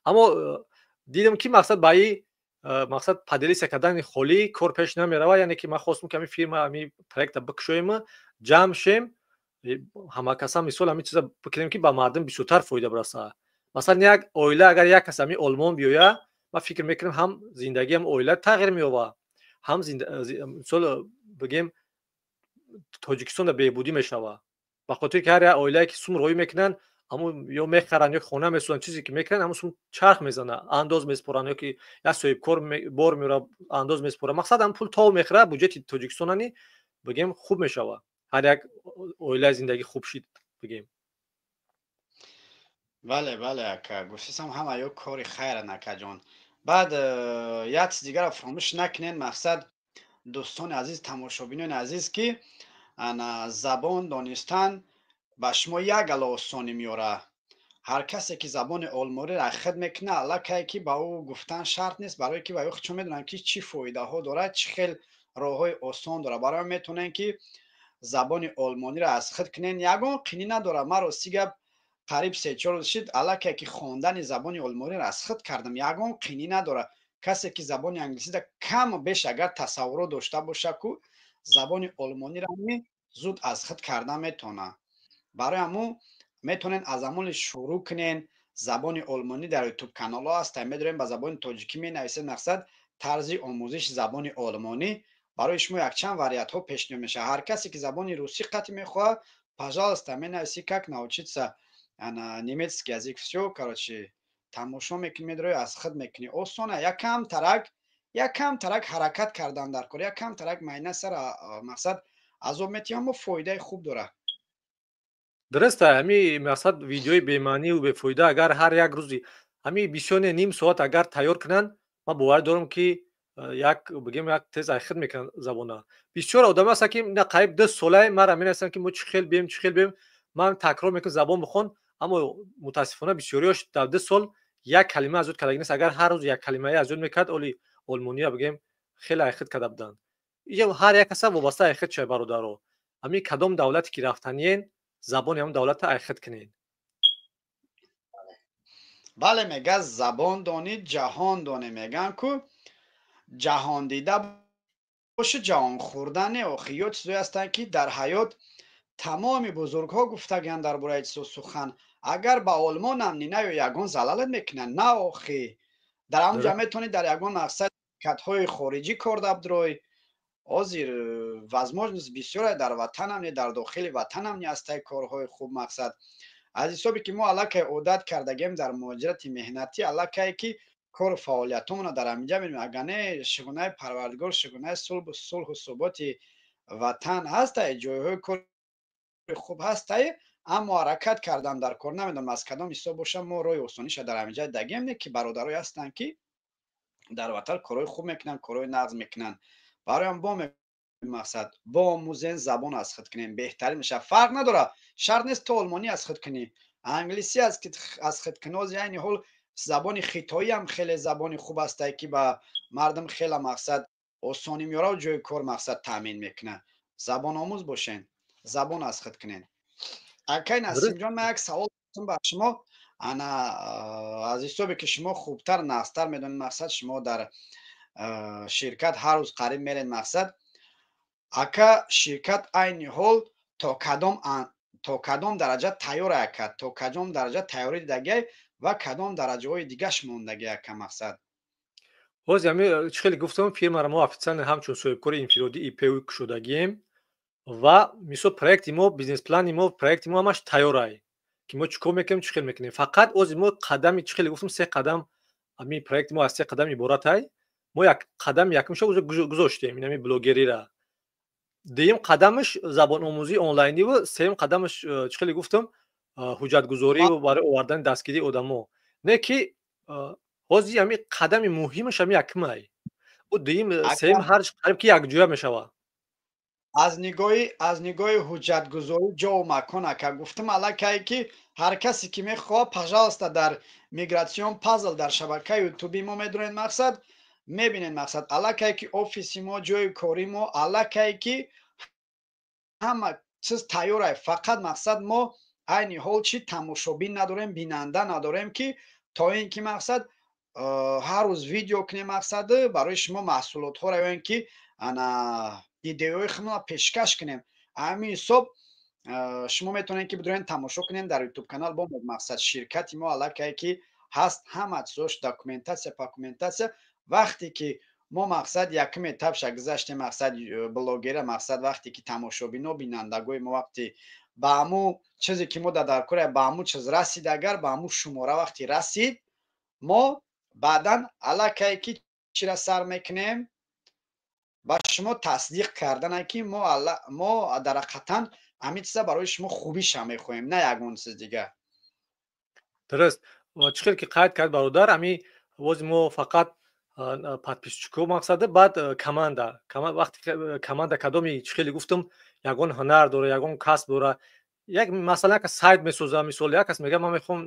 Аммо дидам, ки мақсад ба и мақсад поделиться кардани холӣ кор пеш намерава. Яъне ки ман хостам, ки ҳамин фирма, ҳамин проекта бикушоем, ҷамъ шем, ҳамакаса, мисол, ҳамин чиза бикунем, ки ба мардум бисёртар фоида бирасад. Масалан, як оила, агар як кас ҳамин Олмон биёя, ман фикр мекунам, ҳам зиндагиам оила тағйир меёбад, ҳам, мисол, бигем, Тоҷикистонда беҳбудӣ мешавад, ба хотире ки ҳар як оилае ки сум роҳӣ мекунанд, ҳамун ё мехаранд, ё хона месозанд, чизе ки мекунанд, ҳамун сум чарх мезанад, андоз месупоранд, ё ки як соҳибкор бор меорад, андоз месупорад. Мақсад, ҳамн пул тов мехӯрад, буҷети Тоҷикистонани, бигем, хуб мешавад, ҳар як оилаи зиндагӣ хуб шид, бигем. Бале, ака, гуфтисам, ҳама ё кори хайран, акаҷон. Баъд як чиз дигарро фаромӯш накунед, мақсад, дӯстони азиз, тамошобинони азиз, ки ана забон донистан ба шумо як гала осонӣ меорад. Ҳар касе ки забони олмониро худ мекунад, аллакай ки ба ӯ гуфтан шарт нест, барое ки ба ӯ худшон медонанд, ки чӣ фоидаҳо дорад, чӣ хел роҳҳои осон дорад. Барои метавонем, ки забони олмониро аз худ кунем, ягон қинӣ надорад. Ман, рости гап, қариб 3-4 рӯз шид, аллакай ки хондани забони олмониро аз худ кардам, ягон қинӣ надорад. Касе ки забони англисида каму беш агар тасаввурот дошта боша ку, забони олмониро зуд аз худ карда метавонад. Барои ҳамун метавонед аз ҳамони шурӯъ кунен. Забони олмонӣ дар Ютуб каналҳо ҳаста, медорем, ба забони тоҷикӣ менависед, мақсад, тарзи омӯзиши забони олмонӣ, барои шумо якчанд вариантҳо пешниҳод мешавад. Ҳар касе ки забони русӣ қатъи мехоҳад, пожалуйста, менависӣ «как научиться немецкий язык», всё, короче, тамошо мекунӣ, медрои, аз худ мекунӣ, осона. Якам тарак ҳаракат кардан дар кор, якам тарак майна сара, мақсад, азоб метиҳ, аммо фоидаи хуб дорад. Дуруст, ҳами мақсад, видеои бемаъниву бефоида, агар ҳар як рӯзи ҳами бисёр не, ним соат агар тайёр кунанд, ман боварӣ дорам, ки як, бигем, як тез айхид мекунанд забона. Бисёр одам ҳастанд, ки на қариб 2 солае мара менависанд, ки мо чӣ хел бием, чӣ хел бием. Ман такрор мекунам: забон бихон. Аммо мутаассифона бисёриёш дар 2 сол як калима аз ёд кардаги нест. Агар ҳар рӯз як калимае аз ёд мекард, оли олмония, бигем, хеле айхид карда буданд. Иҷа ҳар як каса вобаста айхид шавад. Бародаро, ҳамин кадом давлате ки рафтаниен, забони ҳамон давлата айхид кунед. Бале, мега, забон донӣ, ҷаҳон донӣ, меган ку, ҷаҳондида боши, ҷаҳон хӯрда не. Охи, ё чизое ҳастанд, ки дар ҳаёт тамоми бузургҳо гуфтагианд дар бораи чизо сухан. Агар ба олмонам ни наё, ягон залалат мекунанд? На, охи, дар ҳамон ҷа метавонӣ дар ягон мақсад ширкатҳои хориҷӣ кор дабдирой. Ҳозир возможность бисёре дар ватанам не, дар дохили ватанам не ҳастай корҳои хуб. Мақсад, аз ҳисобе ки мо аллакай одат кардагем дар муҳоҷирати меҳнатӣ, аллакай ки кору фаъолиятҳомона дар ҳаминҷа мебинем. Агар не, шукронаи Парвардигор, шукронаи сулҳу суботи ватан ҳастай, ҷойҳои кори хуб ҳастай, аммо ҳаракат кардан дар кор. Намедонам, аз кадом ҳисоб боша, мо роҳи осониша дар ҳаминҷа дагем, не ки бародарое ҳастанд, ки дар ватан корҳои хуб мекунанд, корҳои нағз мекунанд. Бароям бо мақсад боомӯзен, забон аз худ кунем, беҳтарин мешавад. Фарқ надорад, шарт нест то олмонӣ аз худ кунӣ, англисӣ аз худ кунӣ. Ҳозир айни ҳол забони хитоӣ ҳам хеле забони хуб ҳастай, ки ба мардум хеле, мақсад, осонӣ меорад, ҷои кор, мақсад, таъмин мекунад. Забономӯз бошен, забон аз худ кунен. Акай Насимҷон, ман як савол дорам ба шумо. Ана аз ҳисобе ки шумо хубтар, нағзтар медонед, мақсад, шумо дар ширкат ҳар рӯз қариб меред, мақсад, ака, ширкат айни ҳол то кадом То кадом дараҷа тайёр ака, то кадом дараҷа тайёрӣ дидагиай ва кадом дараҷаҳои дигаш мондагӣ, ака, мақсад? Ҳозир ҳами чӣ хеле гуфтам, фирмаро мо официально ҳамчун соҳибкори инфиродӣ ИП кушодагием ва мисол проекти мо, бизнесплани мо, проекти мо ҳамаш тайёрай, ки мо чӣ кор мекунем, чӣ хел мекунем. Фақат ҳозир мо қадами, чӣ хеле гуфтам, се қадам, ҳами проекти мо аз се қадам иборатай. Мо як қадами якумша гузоштем, инами блогерира. Дуюм қадамаш забономӯзии онлайниву сеюм қадамаш, чӣ хеле гуфтам, ҳуҷҷатгузорию барои овардани дастгирии одамо. Не ки ҳозир ҳами қадами муҳимаш ҳами якумай, ӯ дуюм, сеюм ҳар қариб ки якҷоя мешавад. Аз нигоҳи ҳуҷҷатгузорӣ, ҷову макон, ака, гуфтам аллакай, ки ҳар касе ки мехоҳад, пожалуйста, дар Миграцион Пазл, дар шабакаи ютуби мо медонед, мақсад, мебинед, мақсад, аллакай ки офиси мо, ҷои кори мо, аллакай ки ҳама чиз тайёрай. Фақат, мақсад, мо айни ҳол чи тамошобин надорем, бинанда надорем, ки то ин ки, мақсад, ҳар рӯз видео кунем, мақсад, барои шумо маҳсулотҳоро ё ин ки ана идеяҳои худро пешкаш кунем. Ҳамин ҳисоб шумо метавонед, ки бидурен, тамошо кунем дар ютуб канал бо мақсад ширкати мо аллакай ки ҳаст, ҳама чизош, документация, документация. Вақте ки мо, мақсад, якум этапша гузаштем, мақсад, блогера, мақсад, вақте ки тамошобино, бинандагои мо вақте ба ҳамун чизе ки мо дар кора, ба ҳамун чиз расид, агар ба ҳамун шумора вақте расид, мо баъдан аллакай ки чира сар мекунем, ба шумо тасдиқ кардане, ки мо дар ҳақиқатан ҳамин чиза барои шумо хубиша мехоҳем, на ягон чиз дигар. Дуруст. Чӣ хел ки қайд кард бародар, ҳами бози мо фақат подписчико, мақсада, баъд команда. Вақте команда кадоми, чӣ хеле гуфтам, ягон ҳунар дора, ягон касб дора, як масалан, як кас сайт месоза, мисол, як кас мега: «Ман мехоҳам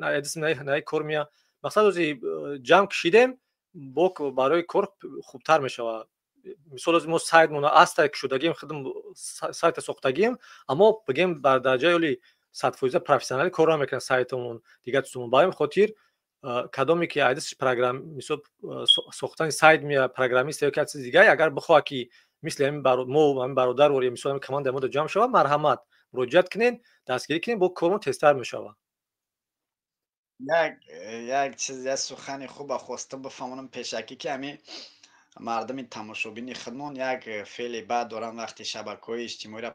наи кор мея». Мақсад, ози ҷамъ кишидем, бо барои кор хубтар мешавад. Мисол, ози мо сайтмона аста кушодагием, худм сайта сохтагием, аммо бигем, бар дараҷаи оли 100% профессионалӣ кор намекунад сайтамон, дигар чизмон. Ба ҳамин хотир кадоме ки айдисш программ, мисол, сохтани сайт мея, программист ё ки чизи дигар, агар бихоҳад, ки мисли ҳамин мо, ҳамин бародар, мисол, ҳамин командаи мо ҷамъ шавад, марҳамат, муроҷиат кунед, дастгирӣ кунед, бо кормон тезтар мешавад. Як чиз, як сухани хуба хостам бифаҳмонам пешакӣ, ки ҳамин мардуми тамошобини худмон як феъли бад доранд. Вақте шабакаҳои иҷтимоиро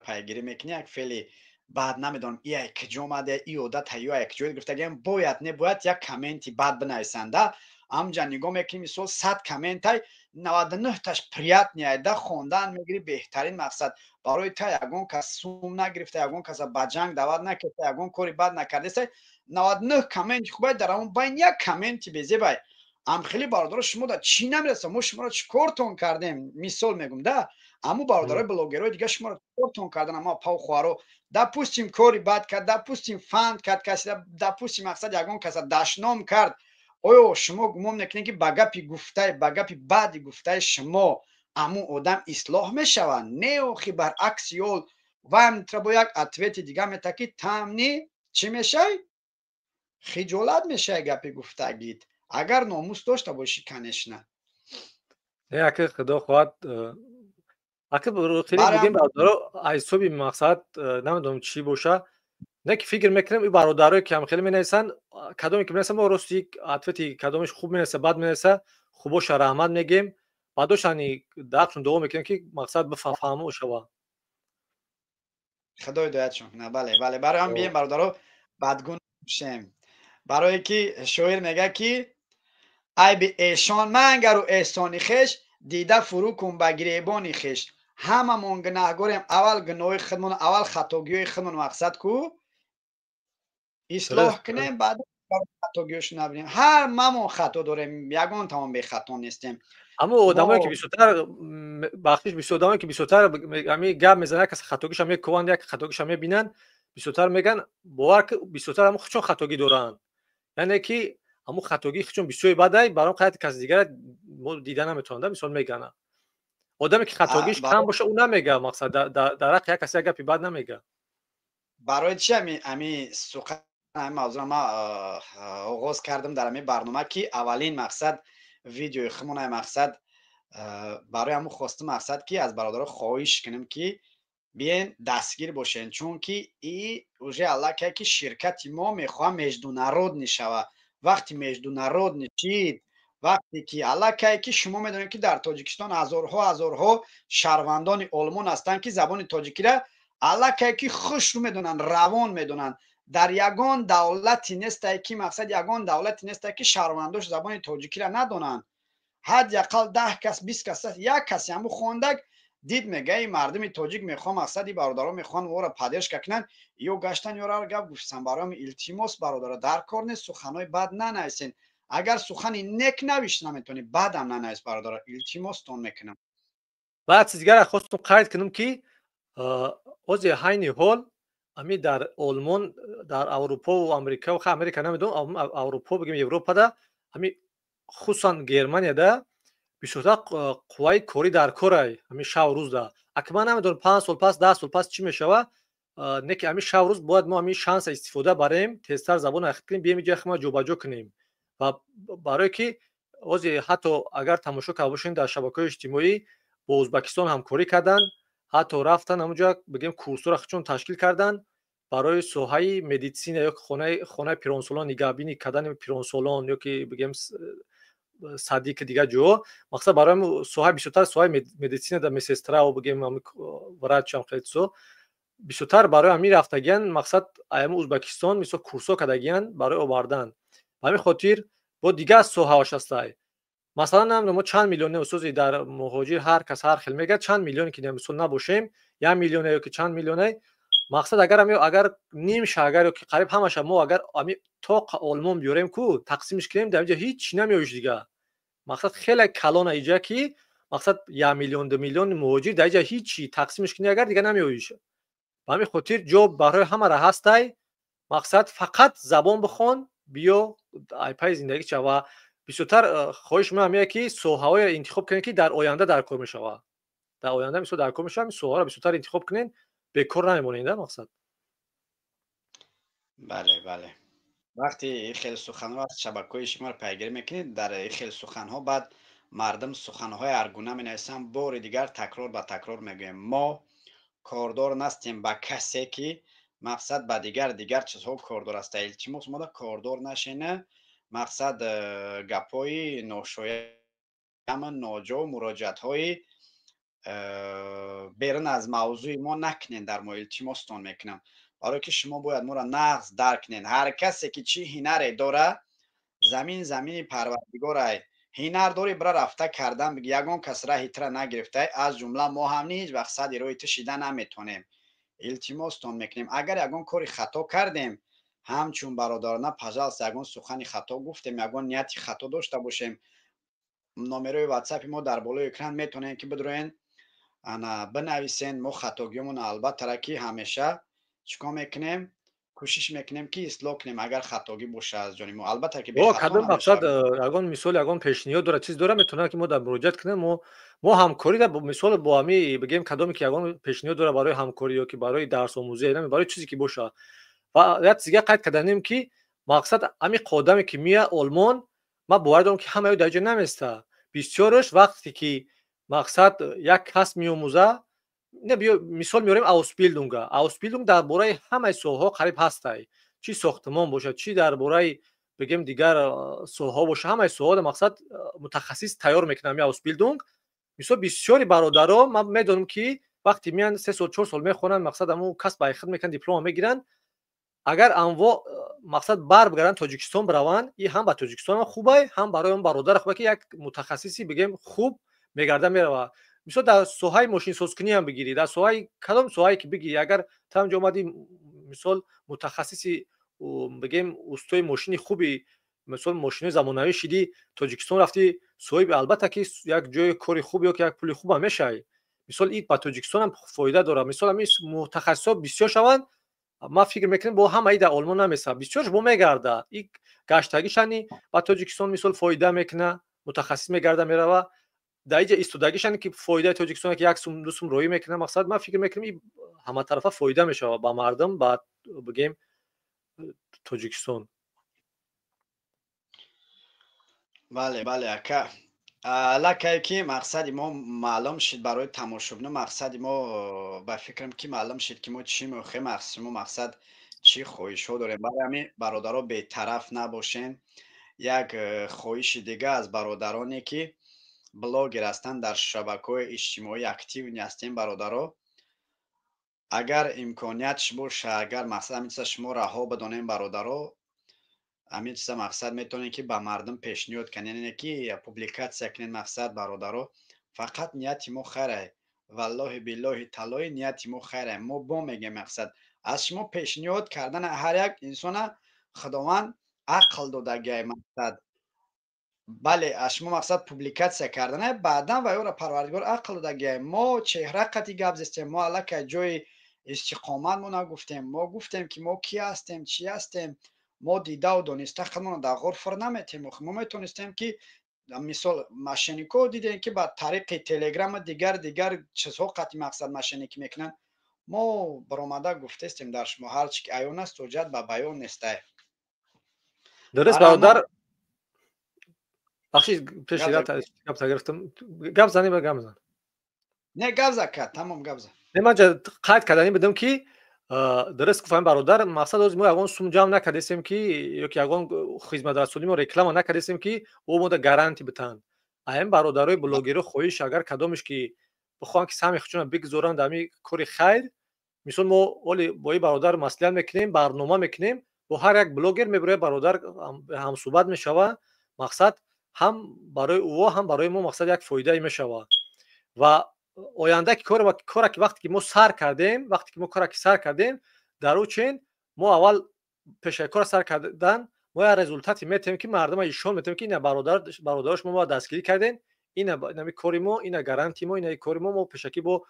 пайгирӣ мекунӣ, як феъли баъд, намедонам, ия киҷо омада, и одат ё як ҷое гирифтагиам, бояд не бояд як комменти бад бинависанда. Амҷа нигоҳ мекунӣ, мисол, 100 комментай, 99-таш приятный айда, хондан мегирӣ, беҳтарин. Мақсад, барои та ягон кас сум нагирифта, ягон каса ба ҷанг даъват накарда, ягон кори бад накардаеста, 99 комменти хубай, дар ҳамон байн як комменти безебай. Амхели бародаро, шумо да чӣ намереса? Мо шуморо чӣ кортон кардем? Мисол мегум да, аммо бародарои блогерҳои дигар шуморо кортон кардан? Ама пав хоҳаро, допустим, кори бад кард, допустим, фанд кард каси, допустим, мақсад, ягон каса дашном кард. Оё шумо гумон мекунед, ки ба гапи гуфтаи, ба гапи баъди гуфтаи шумо амун одам ислоҳ мешавад? Не, охи, баръакси ёл ваям бо як ответи дига мета, ки тамни чӣ мешавӣ, хиҷолат мешавӣ гапи гуфтагит, агар номус дошта бошӣ, конечно. Не, аки, худо хоҳад, аки, хеле бигем, бародаро, ҳисоби, мақсад, намедонам, чӣ боша, не ки фикр мекунем, ин бародарое ки ҳам хеле менависанд, кадоме ки менависанд, мо рости ответи кадомеш хуб менависа, бад менависа, хубоша раҳмат мегем, баъдошани даҳқшон дуо мекунем, ки, мақсад, бифаҳмо шава. Худо ҳидоятшон кунад. Бале, барои ҳам бием, бародаро, бадгун шем, барое ки шоир мега, ки айби эшон мангару эҳсони хеш, дида фурӯ кун ба гиребони хеш. Ҳамамон гунаҳгорем. Аввал гуноҳи худмон, аввал хатогиҳои худмон, мақсад, ку ислоҳ кунем, баъд хатогиҳошо набинем. Ҳар мамон хато дорем, ягон тамон бехато нестем. Аммо одамое ки бисёртар, бахшиш, бисёр одамое ки бисёртар ҳами гап мезананд, як кас хатогиша мекуванд, як хатогиша мебинанд, бисёртар мегӯянд, бовар, бисёртар ҳамо худшон хатогӣ доранд. Яъне ки ҳамун хатогии худшон бисёри бадай, баром қайти каси дигара мо дида наметавонда. Мисол, мегӯянд, одаме ки хатогиш кам боша, ӯ намега, мақсад, дар ҳаққи як каси як гапи бад намега. Барои чи ами сухан, ами мавзӯро ман оғоз кардам дар ами барнома, ки аввалин, мақсад, видеои худмона, мақсад, барои ҳамун хостум, мақсад, ки аз бародаро хоҳиш кунем, ки Биен, дастгир бошен, чунки и уже аллакай ки ширкати мо мехоҳа международный шава. Вақти международный шид, вақте ки аллакай ки шумо медонед, ки дар Тоҷикистон ҳазорҳо, ҳазорҳо шаҳрвандони Олмон ҳастанд, ки забони тоҷикира аллакай ки хушрӯ медонанд, равон медонанд. Дар ягон давлати нестай ки, мақсад, ягон давлати нестай, ки шаҳрвандош забони тоҷикира надонанд. Ҳадди ақал 10 кас, 20 кас. Як касе ҳаму хондак дид, мега, и мардуми тоҷик мехоҳам, мақсади, бародаро мехоҳанд ора поддержка кунанд, ё гаштан ёра гап гуфтан. Бароям илтимос, бародаро, дар кор нест, суханҳои бад нанависен. Агар сухани нек навишт наметавонӣ, бадам нанавис, бародаро, илтимостон мекунам. Баъд чиз дигара хостум қайд кунам, ки ҳозир ҳайни ҳол ами дар Олмон, дар Аврупову Амрика, Америка намедонам, Аврупо бигем, Европада, ами хусусан Германияда бисёртар қувваи корӣ дар корай ҳамин шав рӯзда. Аки ман намедонам, 5 сол пас, 10 сол пас чӣ мешава, не ки ҳамин шав рӯз бояд мо ҳамин шанса истифода барем, тезтар забон ахид кунем, бием иҷои худма ҷобаҷо кунем. Ва барое ки ҳозир ҳатто агар тамошо карда бошем, дар шабакаҳои иҷтимоӣ бо Ӯзбекистон ҳамкорӣ карданд, ҳатто рафтан ҳамонҷо, бигем, курсҳоро чун ташкил карданд барои соҳаи медитсина ё хонаи пиронсолон, нигаҳбинӣ кардани пиронсолон ё ки бигем садик, дигар ҷоҳо. Мақсад, барои соҳаи, бисёртар соҳаи медитсина да медсестра, бигем, врач ам, хеле чизо бисёртар барои ҳамин рафтагиян. Мақсад, аями Ӯзбекистон мисол курсҳо кардагиян барои овардан. Ба ҳамин хотир бо дигар соҳаҳош ҳастай. Масалан, намедонам, мо чанд миллионе устози дар муҳоҷир, ҳар кас ҳар хел мегӯяд, чанд миллионе ки мисол набошем, як миллионе ё ки чанд миллионе. Мақсад, агар нимша, агар ё ки қариб ҳамаша мо агар ами то Олмон биёрем ку, тақсимш кунем, дар инҷа ҳеҷ чӣ намеоиш дига. Мақсад, хеле калона иҷа, ки мақсад, 1 миллион, 2 миллион муҳоҷир дар инҷа ҳеҷ, тақсимш кунӣ агар, дига намеоиш. Ба ҳамин хотир ҷо барои ҳамара ҳастай. Мақсад, фақат забон бихон, биё, айпаи зиндагӣ ча. Ва бисёртар хоҳиши ман ҳамие, ки соҳаҳоеро интихоб кунед, ки дар оянда дар кор мешавад. Дар оянда мисол дар кор мешавад, соҳаро бисёртар интихоб кунед, бекор намемонед, мақсад. Бале, вақте хеле суханҳо аз шабакаҳои шуморо пайгирӣ мекунед, дар хеле суханҳо баъд мардум суханҳои ҳаргуна менависанд. Бори дигар такрор ба такрор мегӯем: мо кордор настем ба касе, ки мақсад, ба дигар дигар чизҳо кордор аста. Илтимос, мода кордор нашена. Мақсад, гапҳои ношояма, ноҷо, муроҷиатҳои берун аз мавзӯи мо накунен дар мо, илтимостон мекунам, барое ки шумо бояд моро нағз дарк кунед. Ҳар касе ки чӣ ҳунаре дора, замин замини Парвардигорай. Ҳунар дорӣ, бира, рафта кардан. Ягон кас раҳи тира нагирифтай, аз ҷумла мо ҳам ҳеҷ вақт сади роҳи ту шида наметонем. Илтимостон мекунем, агар ягон кори хато кардем, ҳамчун бародарона, пожалуйста, ягон сухани хато гуфтем, ягон нияти хато дошта бошем, номерои ватсапи мо дар болои экран, метавонем ки бидроен, ана бинависен. Мо хатогиёмон албаттара ки ҳамеша чӣ кор мекунем? Кӯшиш мекунем, ки ислоҳ кунем, агар хатогӣ боша аз ҷониби мо, албатта ки. Кадом мақсад, ягон мисол, ягон пешниҳод дора, чиз дора, метавонад ки мо дар муроҷиат кунем. Мо ҳамкорӣ мисол бо ҳами, бигем, кадоме ки ягон пешниҳод дора барои ҳамкорӣ ё ки барои дарсомӯзӣ, барои чизе ки боша. Ва як чиз дига қайд карданем, ки мақсад, ҳами одаме ки меяд Олмон, ман бовар дорам, ки ҳамаё дар ҷо наместа. Бисёраш вақте ки мақсад, як кас меомӯза, не, биё, мисол меорем Ausbildung а. Ausbildung дар бораи ҳамаи соҳаҳо қариб ҳастай, чӣ сохтмон бошад, чӣ дар бораи, бигем, дигар соҳаҳо боша, ҳамаи соҳаҳо мақсад, мутахассис тайёр мекунад ҳами Ausbildung. Мисол, бисёри бародаро ман медонам, ки вақте меянд, 3 сол, 4 сол мехонанд, мақсад, ҳамун касб байхид мекунанд, диплома мегиранд. Агар анво, мақсад, бар бигаранд, Тоҷикистон бираванд, и ҳам ба Тоҷикистон хубай, ҳам барои он бародар хубай, ки як мутахассиси, бигем, хуб мегарда мерава. Мисол, дар соҳаи мошинсозкунӣ ҳам бигирӣ, дар соҳаи кадом соҳае ки бигирӣ, агар ту ҳамҷо омадӣ, мисол, мутахассиси, бигем, устои мошини хуби, мисол, мошинои замонавӣ шидӣ, Тоҷикистон рафтӣ, соҳиби, албатта ки, як ҷои кори хуб ё ки як пули хубам мешавӣ. Мисол, ин ба Тоҷикистонам фоида дорад. Мисол, ҳамин мутахассисҳо бисёр шаванд, ман фикр мекунам, бо ҳамаи дар Олмон намесавад, бисёрш бо мегарда. И гаштагишани ба Тоҷикистон, мисол, фоида мекуна, мутахассис мегарда мерава. Дар иҷа истодагишани ки фоидаи Тоҷикистон, ки як сум, ду сум роҳӣ мекуна. Мақсад, ман фикр мекунам, и ҳаматарафа фоида мешавад ба мардум, ба, бигем, Тоҷикистон. Бале, ака. Аллакай ки мақсади мо маълум шид барои тамошобино, мақсади мо, ба фикрам, ки маълум шид, ки мо чӣ мехоҳем, мо мақсад чӣ хоҳишҳо дорем. Барои ҳамин, бародаро, бетараф набошен. Як хоҳиши дига аз бародароне, ки блогер ҳастанд, дар шабакаҳои иҷтимоӣ активный ҳастем, бародаро, агар имкониятш боша, агар мақсад ҳамин чиза шумо раҳо бидонем, бародаро, ҳамин чиза мақсад метавонем, ки ба мардум пешниҳод кунем, яъне ки публикация кунем. Мақсад, бародаро, фақат нияти мо хайре, валлоҳи, биллоҳи, таллоҳи, нияти мо хайре. Мо бо мегем, мақсад аз шумо пешниҳод кардана. Ҳар як инсона Худованд ақл додагиай. Мақсад, бале, аз шумо мақсад публикация кардана, баъдан ва ёра Парвардигор ақл додагиай. Мо чеҳра қати гап зестем, мо аллакай ҷои истиқомат мо нагуфтем. Мо гуфтем, ки мо ки ҳастем, чӣ ҳастем. Мо дидаву дониста худмонро дар ғор фур наметем. Мо метавонистем, ки мисол мошенник о дидем, ки ба тариқи Телеграму дигар дигар чизҳо қати мақсад мошенник ӣ мекунанд. Мо баромада гуфтестем дар шумо: ҳарчи ки аён аст, ҳуҷҷат ба баён нестай. Дуруст, бародар, бахши, пеши гап гирифтам, гап зани ба гап зан. Не, гап за ка, тамом, гап за. Не, ман қайд кардани будам, ки дуруст гуфтам, бародар. Мақсад, оз мо ягон сум ҷамъ накардесем, ки ёки ягон хизматрасонӣ мо реклама накардесем, ки ӯ мода гарантия битанд. Аин бародарои блогеро хоҳиш, агар кадомеш ки бихоҳанд, ки саҳми худшона бигузоранд дар ҳамин кори хайр, мисол, мо оли бо ин бародар маслиҳат мекунем, барнома мекунем, бо ҳар як блогер мебирояд, бародар ҳамсӯҳбат мешава. Мақсад, ҳам барои ӯо, ҳам барои мо мақсад як фоидае мешава. Ва оянда ки кора ки вақте ки мо сар кардем, вақте ки мо кора ки сар кардем, дар ӯ чен мо аввал пешаи кора сар кардан мо як результат е метавем, ки мардума ишон метавем, ки ина бародаро, шумо мо дастгирӣ кардем, ина инами кори мо, ина гарантии мо, ина кори мо. Мо пешакӣ бо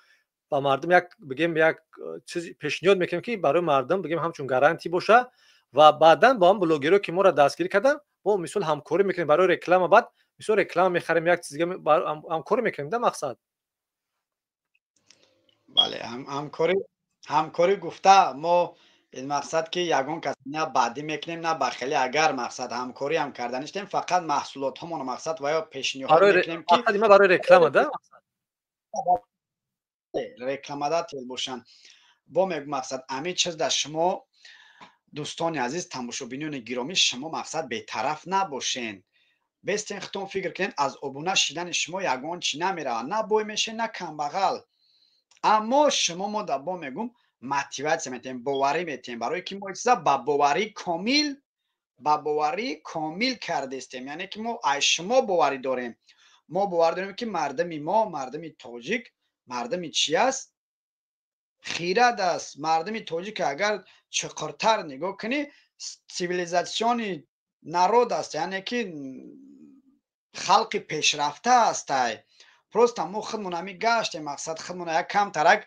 ба мардум як бигем, як чиз пешниҳод мекунем, ки барои мардум бигем ҳамчун гарантия боша. Ва баъдан бо ҳам блогеро, ки моро дастгирӣ карданд, мо мисол ҳамкорӣ мекунем барои реклама. Баъд мисол реклама мехарем, як чиз дига ҳамкорӣ мекунем да мақсад. Бале, ҳамкорӣ, ҳамкорӣ гуфта, мо ин мақсад, ки ягон кас на бадӣ мекунем, на бахелӣ. Агар мақсад ҳамкориам карда ништем, фақат маҳсулотҳомоно мақсад ва ё пешниҳод мекунем, ки барои реклама да. Рекламодатель бошанд. Бо мегӯ, мақсад, ҳамин чиз дар шумо, дӯстони азиз, тамошобинони гиромӣ, шумо мақсад бетараф набошен. Бестен, худтон фикр кунед, аз обуна шидани шумо ягон чӣ намеравад, на бой мешен, на камбағал. Аммо шумо мо да бо мегӯм, мотивация метиҳем, боварӣ метиҳем, барое ки мо чиза ба боварии комил кардестем, яъне ки мо аз шумо боварӣ дорем. Мо бовар дорем, ки мардуми мо, мардуми тоҷик, мардуми чи аст? Хирад аст. Мардуми тоҷик, агар чуқуртар нигоҳ кунӣ, цивилизационный народ аст, яъне ки халқи пешрафта астай. Просто мо худмон ҳами гаштем, мақсад, худмон як камтарак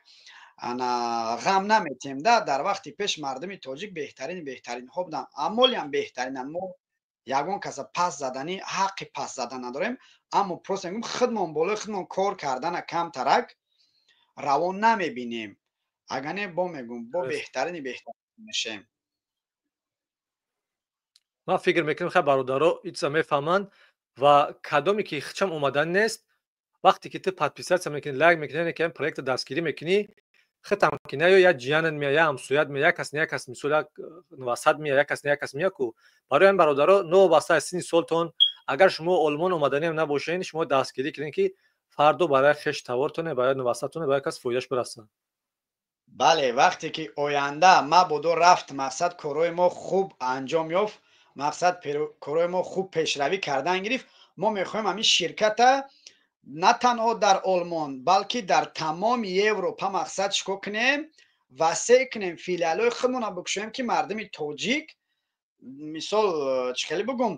ана ғам наметем да. Дар вақти пеш мардуми тоҷик беҳтарини беҳтаринҳо буданд, амолиам беҳтаринанд. Мо ягон каса пас задани, ҳаққи пас задан надорем, аммо просто мегӯм, худмон болои худмон кор кардана камтарак равон намебинем. Агар не, бо мегӯм, бо беҳтарини беҳтарин мешем. Ман фикр мекунам, хай, бародаро ичза мефаҳманд. Ва кадоме ки хичам омадан нест, вақте ки ту подписаться мекунӣ, лайк мекунӣ, яъне ки проекта дастгирӣ мекунӣ, хитам ки наё, як ҷиянат мея, як ҳамсоят мея, як кас не як кас, мисол, як васат мея, як кас не як кас мея ку. Барои ҳамин, бародаро, новобаста аз синни солтон, агар шумо Олмон омаданиам набошед, шумо дастгирӣ кунед, ки фардо барои хеш тавортоне, барои васатоне, барои кас фоидааш бирасад. Бале, вақте ки оянда мабодо рафт, мақсад, корҳои мо хуб анҷом ёфт, мақсад, корҳои мо хуб пешравӣ кардан гирифт, мо мехоҳем ҳамин ширката на танҳо дар Олмон, балки дар тамоми Европа мақсад чикор кунем? Васеъ кунем, филиалҳои худмонро бикушоем, ки мардуми тоҷик, мисол, чӣ хеле бигӯм,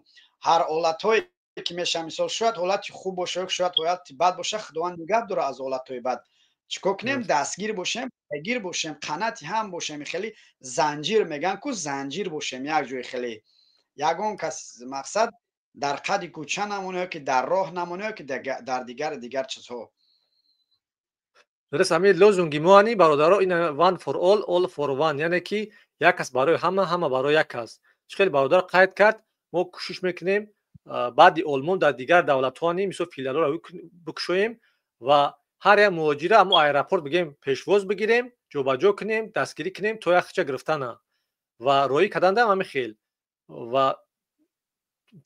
ҳар ҳолатҳое ки мешавад, мисол, шояд ҳолати хуб боша, шояд ҳолати бад боша, Худованд нигаҳ дора аз ҳолатҳои бад, чикор кунем? Дастгир бошем, гир бошем, қанати ҳам бошем, хеле занҷир мегӯянд ку, занҷир бошем як ҷои, хеле ягон кас мақсад дар қади кӯча намоне, ки дар роҳ намоне, ки дар дигар дигар чизҳо. Дуруст, ҳамин лозунги мо ани, бародаро, ин "one for all, all for one", яъне ки як кас барои ҳама, ҳама барои як кас. Чӣ хеле бародар қайд кард, мо кӯшиш мекунем. Баъди Олмон дар дигар давлатҳо мисол филиалҳоро бикушоем ва ҳар як муҳоҷира ҳамо аэропорт бигем, пешвоз бигирем, ҷобаҷо кунем, дастгирӣ кунем то як хича гирифтана ва роҳӣ карданда ҳамин хел. Ва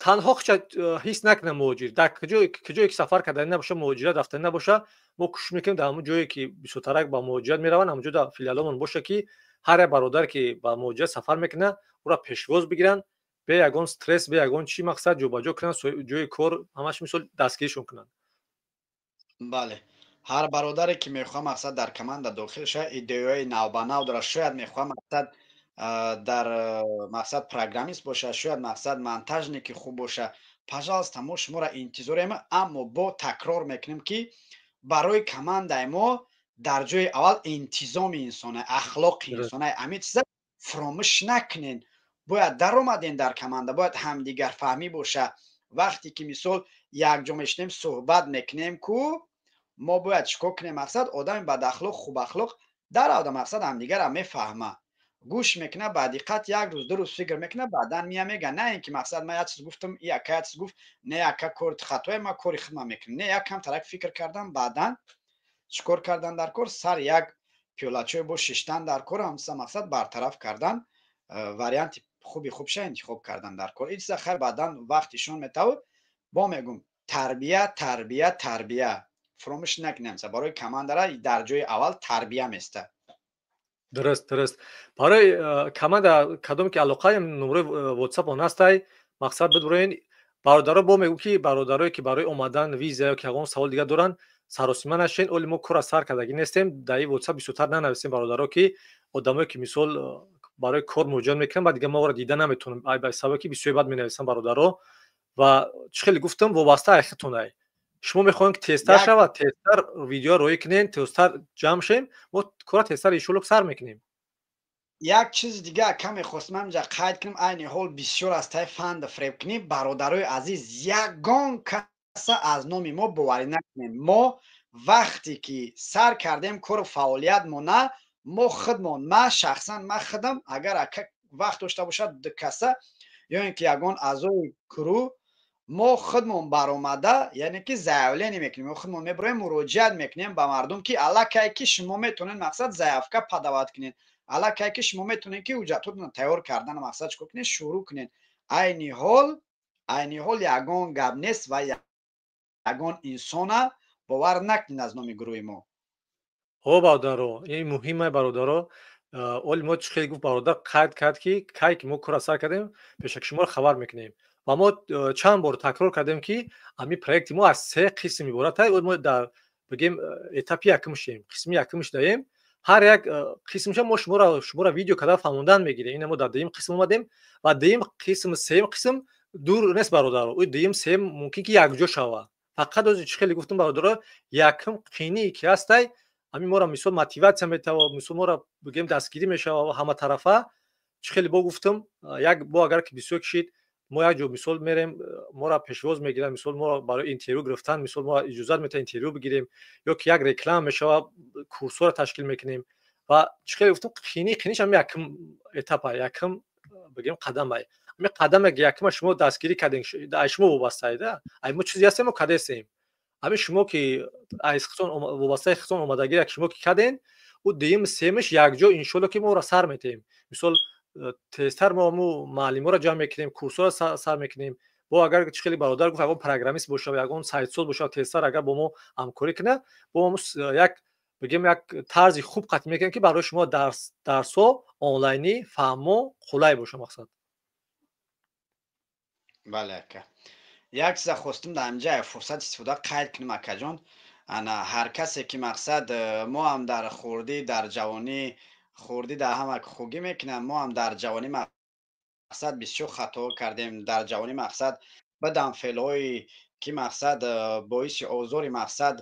танҳо хича ҳис накунад муҳоҷир, дар куҷое ки сафар кардани набоша, муҳоҷират рафтани набоша, мо кӯшиш мекунем, дар ҳамон ҷое ки бисёртарак ба муҳоҷират мераванд, ҳамон ҷо филиалҳомон боша, ки ҳар як бародар, ки ба муҳоҷират сафар мекунад, ӯро пешвоз бигиранд, бе ягон стресс, бе ягон чӣ, мақсад, ҷобаҷо кунанд, ҷои кор, ҳамаш мисол дастгиришон кунанд. Бале, ҳар бародаре ки мехоҳад, мақсад, дар команда дохил шавад, идеяҳои навбанав дорад, шояд мехоҳад, мақсад, дар мақсад программист бошад, шояд, мақсад, монтажники хуб бошад, пожалуйста, мо шуморо интизорем. Аммо бо такрор мекунем, ки барои командаи мо дар ҷои аввал интизоми инсона, ахлоқи инсона. Ҳамин чиза фуромӯш накунен. Бояд даромадем дар команда, бояд ҳамдигарфаҳмӣ боша. Вақте ки мисол якҷо мешинем, суҳбат мекунем ку, мо бояд чӣ кор кунем? Мақсад, одами бадахлоқ, хубахлоқ даравда, мақсад, ҳамдигарам мефаҳма, гӯш мекунад ба диққат, як рӯз, 2 рӯз фикр мекунад, баъдан мия мега. На ин ки, мақсад, ман як чиз гуфтам, яка як чиз гуфт, не, яка кори хатое, ман кори худман мекунам. Не, як кам тарак фикр кардан, баъдан чӣ кор кардан дар кор, сар як пиёлачой бо шиштан дар кор, ҳамса, мақсад, бартараф кардан, варианти хуби хубша интихоб кардан дар кор. Ин чиза хайр, баъдан вақт ишон метавод. Бо мегум: тарбия, тарбия, тарбия. Фуромӯш накунем, барои командара дар ҷои аввал тарбия места. Дуруст. Барои команда кадоме ки алоқа, номерои WhatsApp он ҳастай, мақсад, бидбуроен, бародаро. Бо мегӯм, ки бародарое ки барои омадан, виза ё ки ягон савол дигар доранд, саросима нашен. Оли мо кора сар кардагӣ нестем. Дар ин WhatsApp бисёртар нанависем, бародаро, ки одамое ки мисол барои кор муроҷиат мекунанд, баъд дига мо ора дида наметавонем, ба сабабе ки бисёре бад менависанд, бародаро. Ва чӣ хеле гуфтам, вобаста ай худтонай. Шумо мехоҳем, ки тезтар шавад, тезтар видео роҳӣ кунем, тезтар ҷамъ шем, мо кора тезтар, иншоалло, сар мекунем. Як чизи дига каме хостам инҷа қайд кунем. Айни ҳол бисёр аз таи фанда фиребкунӣ. Бародарои азиз, ягон каса аз номи мо боварӣ накунем. Мо вақте ки сар кардем кору фаъолиятмона, мо худмон, ман шахсан, ман худам, агар ака вақт дошта бошад, ду каса ё ин ки ягон аъзои гурӯҳ, мо худмон баромада, яъне ки заявление мекунем, мо худмон мебироем, муроҷиат мекунем ба мардум, ки аллакай ки шумо метавонед, мақсад, заявка подавать кунед, аллакай ки шумо метавонед, ки ҳуҷҷатотонро тайёр кардан, мақсад, чикор кунед, шурӯъ кунед. Айни ҳол ягон гап нест ва ягон инсона бовар накунед аз номи гурӯҳи мо. Ҳо, бародаро, ин муҳима, бародаро. Оли мо чӣ хеле гуфт бародар, қайд кард, ки кай ки мо кора сар кардем, пешаки шуморо хабар мекунем. Ва мо чанд бор такрор кардем, ки ҳамин проекти мо аз се қисм иборат ай. Мо дар, бигем, этапи якумшем, қисми якумш даем. Ҳар як қисмша мо шуморо видео карда фаҳмондан мегирем. Ина мо дар дуюм қисм омадем ва дуюм қисм, сеюм қисм дур нест, бародаро. Ӯ дуюм, сеюм мумкин ки якҷо шавад. Фақат ози чӣ хеле гуфтам, бародаро, якум қиние ки ҳастай, ҳамин моро мисол мотиватсия метава, мисол моро, бигем, дастгирӣ мешава ҳаматарафа. Чӣ хеле бо гуфтам, як бо агар ки бисёр кишид, мо як ҷо мисол мерем, моро пешвоз мегиранд, мисол моро барои интервю гирифтан, мисол мо иҷозат метаҳанд, интервю бигирем, ё ки як реклама мешава, курсҳоро ташкил мекунем. Ва чӣ хеле гуфтам, қиниш ҳами якум этапа, якум, бигем, қадамай. Ҳами қадаме якума шумо дастгирӣ кардем, ай шумо вобастаида. Ай мо чизе ҳастем, мо кардесем. Ҳамин шумо ки аз худтон, вобастаи худтон омадагӣ, шумо ки кардем, ӯ дуюм, сеюмаш якҷо, иншоалло, ки моро сар метаҳем. Мисол, тезтар мо ҳаму маълимҳоро ҷамъ мекунем, курсҳоро сар мекунем. Бо агар чӣ хеле бародар гуфт, ягон программист боша, ягон сайтсоз боша, тезтар агар бо мо ҳамкорӣ кунад, бо ҳаму як, бигем, як тарзи хуб қатъ мекунем, ки барои шумо дарсҳо онлайнӣ, фаҳмо, қулай боша, мақсад. Бале, ака, як чиза хостум дар инҷа фурсат истифода қайд кунем, акаҷон. Ана ҳар касе ки, мақсад, мо ҳам дар хурдӣ, дар ҷавонӣ, хурдӣ дар ҳама хугӣ мекунам, мо ҳам дар ҷавонӣ, мақсад, бисёр хато кардем дар ҷавонӣ, мақсад, баъдам феълҳое ки, мақсад, боиси озори, мақсад,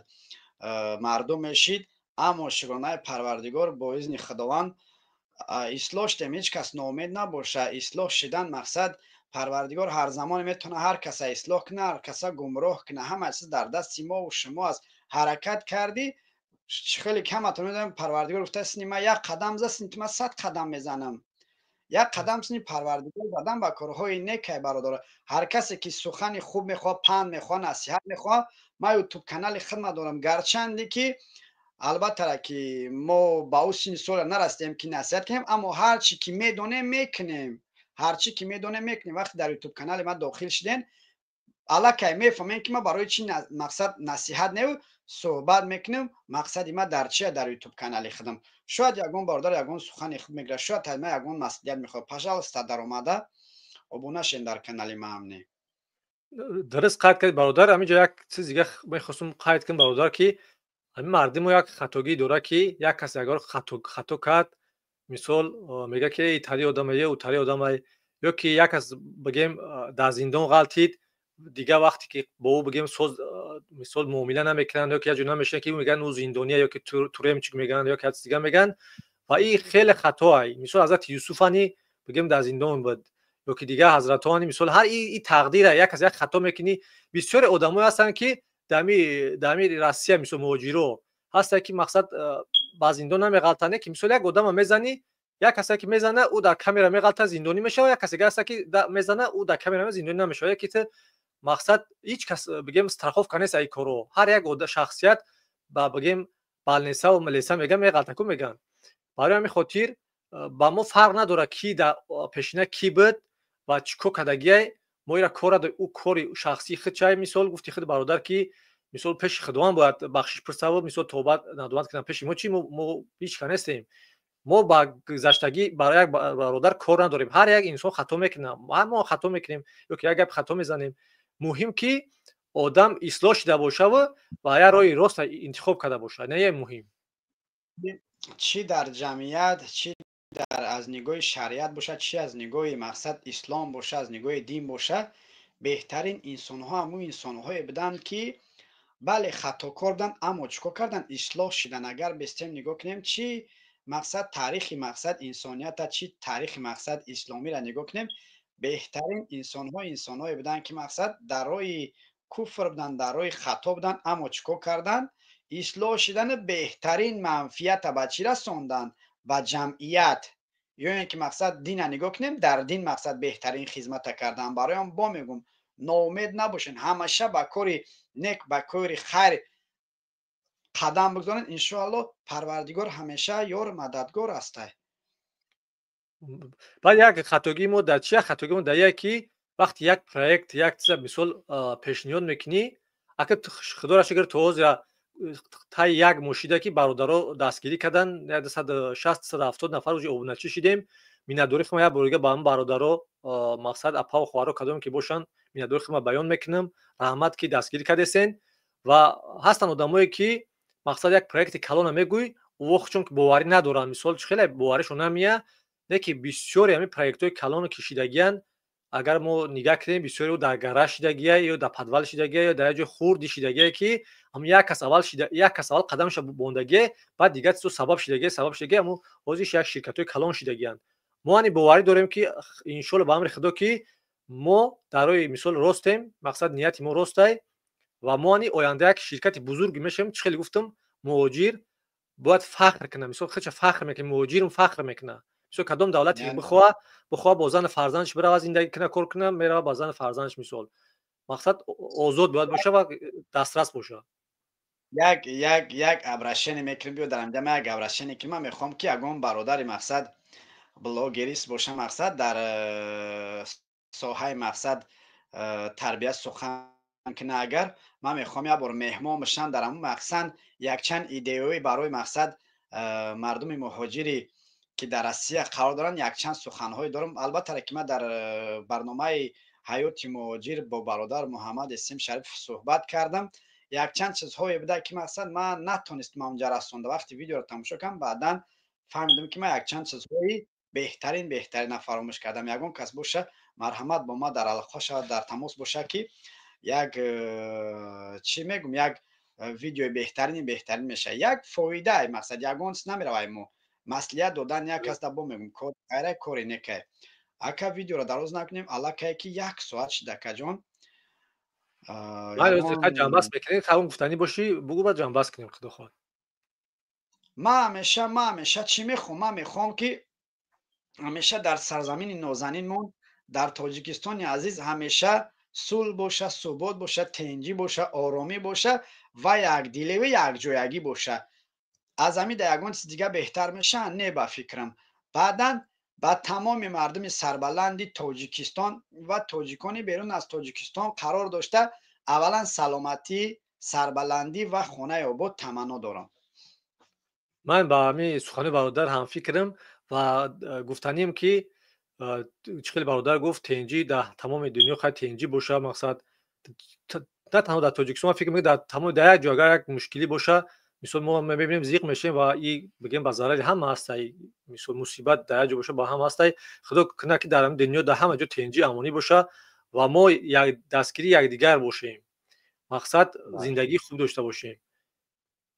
мардум мешид. Аммо шукронаи Парвардигор, бо изни Худованд ислоҳ шудем. Ҳеҷ кас ноумед набоша. Ислоҳ шидан, мақсад, Парвардигор ҳар замоне метавона ҳар каса ислоҳ куна, ҳар каса гумроҳ куна. Ҳама чиз дар дасти мову шумо аст. Ҳаракат кардӣ, хеле каматон медонам. Парвардигор гуфта: «Сини ма як қадам за, сини ту ма 100 қадам мезанам». Як қадам сини Парвардигор задан ба корҳои некай, бародаро. Ҳар касе ки сухани хуб мехоҳад, панд мехоҳад, насиҳат мехоҳад, ман Ютуб канали хидмат дорам. Гарчанде ки, албатта, ки мо ба ӯ синни сола нарасидем, ки насиҳат кунем, аммо ҳар чӣ ки медонем, мекунем. Ҳар чӣ ки медонем, мекунем. Вақте дар Ютуб канали ман дохил шиден, аллакай мефаҳмем, ки ман барои чӣ, мақсад, насиҳат неу, суҳбат мекунем. Мақсади ман дар чия дар Ютуб канали худам. Шояд ягон бародар ягон сухани худ мегирад, шояд ма ягон маслиҳат мехоҳад. Пожалуйста, даромада обуна шен дар канали ма. Ҳамне. Дуруст қайд кард, бародар. Ҳаминҷо як чиз дига мехостум қайд кунам, бародар, ки ҳамин мардумо як хатогӣ дорад, ки як касе агар хато кард, мисол, мегӯяд, ки итари одамае, утари одамай, ё ки як кас, бигем, дар зиндон ғалтид, дигар вақте ки бо ӯ, бигем, соз, мисол, муомила намекунанд ё ки як ҷо намешинанд, ки мегӯянд, ӯ зиндония ё ки тюремщик мегӯянд, ё ки як чиз дига мегӯянд. Ва ин хеле хатоай. Мисол, Ҳазрати Юсуфани, бигем, дар зиндон буд ё ки дигар ҳазратони, мисол, ҳар и тақдира. Як кас як хато мекунӣ. Бисёре одамое ҳастанд, ки дами Россия, мисол, муҳоҷиро ҳастанд, ки, мақсад, ба зиндон намеғалтанд, ки, мисол, як одама мезанӣ, як касе ки мезана, ӯ дар камера меғалта, зиндонӣ мешавад, як касе ҳаста, ки мезана, ӯ дар камера зиндонӣ намешавад. Яке ту, мақсад, ҳеҷ кас, бигем, страховка нест ай коро. Ҳар як шахсият ба, бигем, больница милиса меган, меғалта ку меган. Барои ҳамин хотир ба мо фарқ надорад, ки дар пешина кӣ буд ва чӣ кор кардагиай. Мо ира кора, ӯ кори шахсии худ чай. Мисол, гуфти худ, бародар, ки, мисол, пеши Худованд бояд бахшиш пурсаву, мисол, тавба надомат кунам. Пеши мо чӣ? Мо ҳеҷ ка нестем. Мо ба гузаштагӣ барои як бародар кор надорем. Ҳар як инсон хато мекунад, мо хато мекунем ё ки як гапи хато мезанем. Муҳим, ки одам ислоҳ шида бошаву ва як роҳи рост интихоб карда бошад, не муҳим. Чӣ дар ҷамъият, чӣ дар аз нигоҳи шариат бошад, чӣ аз нигоҳи, мақсад, ислом бошад, аз нигоҳи дин бошад, беҳтарин инсонҳо ҳамун инсонҳое буданд, ки, бале, хатокор буданд, аммо чӣ кор карданд? Ислоҳ шиданд. Агар бестем нигоҳ кунем, чӣ, мақсад, таърихи, мақсад, инсонията, чӣ таърихи, мақсад, исломиро нигоҳ кунем, беҳтарин инсонҳо инсонҳое буданд, ки, мақсад, дар роҳи куфр буданд, дар роҳи хато буданд, аммо чӣ кор карданд? Ислоҳ шидани беҳтарин манфиата ба чӣ расонданд? Ба ҷамъият. Ё ин ки, мақсад, дина нигоҳ кунем, дар дин, мақсад, беҳтарин хизмата карданд. Барои он бо мегӯм, ноумед набошед, ҳамаша ба кори нек, ба кори хайр қадам бигзоред. Иншоалло, Парвардигор ҳамеша ёру мададгор ҳастай. Баъд як хатогии мо дар чи? Як хатогии мо дар як, ки вақти як проект, як чиза, мисол, пешниҳод мекунӣ, ака, Худоро шукр, то ҳозира таи як моҳ шида, ки бародаро дастгирӣ карданд, 160-170 нафар уже обуначӣ шидем. Миннатдории худам як бор дига ба ҳамн бародаро, мақсад, апаву хоҳаро, кадоме ки бошанд, миннатдории худам баён мекунам. Раҳмат, ки дастгирӣ кардесен. Ва ҳастанд одамое, ки, мақсад, як проекти калона мегӯй, вох, чун боварӣ надоранд, мисол, хеле боваришон намеяд. Не ки бисёре ҳамин проектҳои калону кишидагиянд, агар мо нигаҳ кунем, бисёре дар гараж шидагия ё дар подвал шидагия ё дар як ҷои хурди шидагие, ки ҳам як кас аввал шида, як кас аввал қадамша бондагие, баъд дигар чизо сабаб шидагие, аммо ҳозир як ширкатҳои калон шидагиянд. Мо ани боварӣ дорем, ки, иншоалло, ба амри Худо, ки мо дар роҳи, мисол, ростем, мақсад, нияти мо ростай ва мо ани оянда як ширкати бузург мешавем. Чӣ хеле гуфтам, муҳоҷир бояд фахр кунад, мисол, худша фахр мекунад, муҳоҷирм фахр мекунад. Мисол, кадом давлате бихоҳа, бо зану фарзандаш бирава, зиндагӣ кунад, кор кунад, мерава ба зану фарзандаш. Мисол, мақсад, озод бояд боша ва дастрас боша. Як обращение мекунем. Биё, дар ҳамҷа як обращение, ки ман мехоҳам, ки ягон бародари, мақсад, блогерист боша, мақсад, дар соҳаи, мақсад, тарбия сухан куна. Агар ман мехоҳам як бор меҳмон бошам, дар ҳамун, мақсад, якчанд идеяҳои барои, мақсад, мардуми муҳоҷири, ки дар Россия қарор доранд, якчанд суханҳое дорам. Албатта, ки ман дар барномаи «Ҳаёти муҳоҷир» бо бародар Муҳаммад Исим Шариф суҳбат кардам. Якчанд чизҳое буда, ки, мақсад, ман натонистам онҷа расонда. Вақти видеоро тамошо кардам, баъдан фаҳмидам, ки ман якчанд чизҳои беҳтарин, беҳтарина фаромӯш кардам. Ягон кас боша, марҳамат, бо ман дар алоқа шавад, дар тамос боша, ки як чӣ мегум, як видеои беҳтарини беҳтарин мешавад. Як фоида, мақсад, ягон чиз намеравай. Мо маслиҳат додан як кас да бо мегум, кори хайра, кори некай. Ака, видеоро дароз накунем, аллакай ки як соат шида, акаҷон. Ҷамъбаст мекунем. Ҳамон гуфтанӣ бошӣ, бугӯ, баъд ҷамъбаст кунем, Худо хоҳад. Ман ҳамеша чӣ мехоҳам? Ман мехоҳам, ки Ҳамеша дар сарзамини нозанинмон, дар Тоҷикистони азиз, ҳамеша сулҳ боша, субот боша, тинҷӣ боша, оромӣ боша ва якдиливу якҷоягӣ боша. Аз ҳамин да ягон чиз дига беҳтар мешавад? Не, ба фикрам. Баъдан ба тамоми мардуми сарбаланди Тоҷикистон ва тоҷикони берун аз Тоҷикистон қарор дошта, аввалан саломатӣ, сарбаландӣ ва хонаи обод таманно дорам. Ман ба ҳамин сухани бародар ҳамфикрам ва гуфтанем, ки чӣ хеле бародар гуфт, тинҷӣ дар тамоми дунё, хай, тинҷӣ боша. Мақсад, на танҳо дар Тоҷикистон, ман фикр мекунам, дар тамоми, дар як ҷо агар як мушкилӣ боша, мисол, мо мебинем, зиқ мешавем ва и бигем, ба зарари ҳама ҳастай. Мисол, мусибат дар як ҷо боша, ба ҳама ҳастай. Худо кунад, ки дар дунё дар ҳама ҷо тинҷӣ, амонӣ боша ва мо дастгири якдигар бошем, мақсад, зиндагии хуб дошта бошем.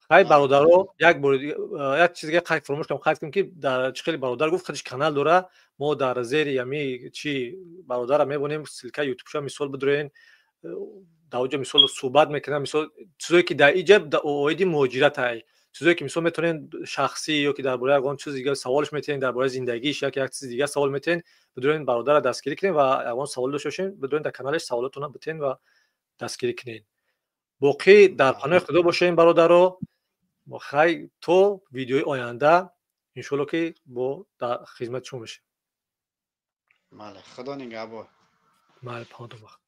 Хай, бародаро, як бор як чиз дига қайд, фаромӯш кардам қайд кунем, ки дар чӣ хеле бародар гуфт, худаш канал дора. Мо дар зери ами чи бародара мебонем ссылка ютубша. Мисол, бидроен дар оҷа, мисол, суҳбат мекунам, мисол, чизое ки дар иҷа оиди муҳоҷиратай, чизое ки, мисол, метавонед шахсӣ ё ки дар бораи ягон чиз дига саволш метиҳен, дар бораи зиндагиш яки як чизи дига савол метиҳен, бидроен, бародара дастгирӣ кунем ва ягон савол дошта бошем, бидроен, дар каналаш саволотонро битиҳен ва дастгирӣ кунед. Боқӣ дар паноҳи Худо бошем, бародаро. Хай, то видеои оянда, иншоалло, ки бо дар хизмати шумо мешем. Бале, Худо нигаҳбон. Майли, паноҳ вақт.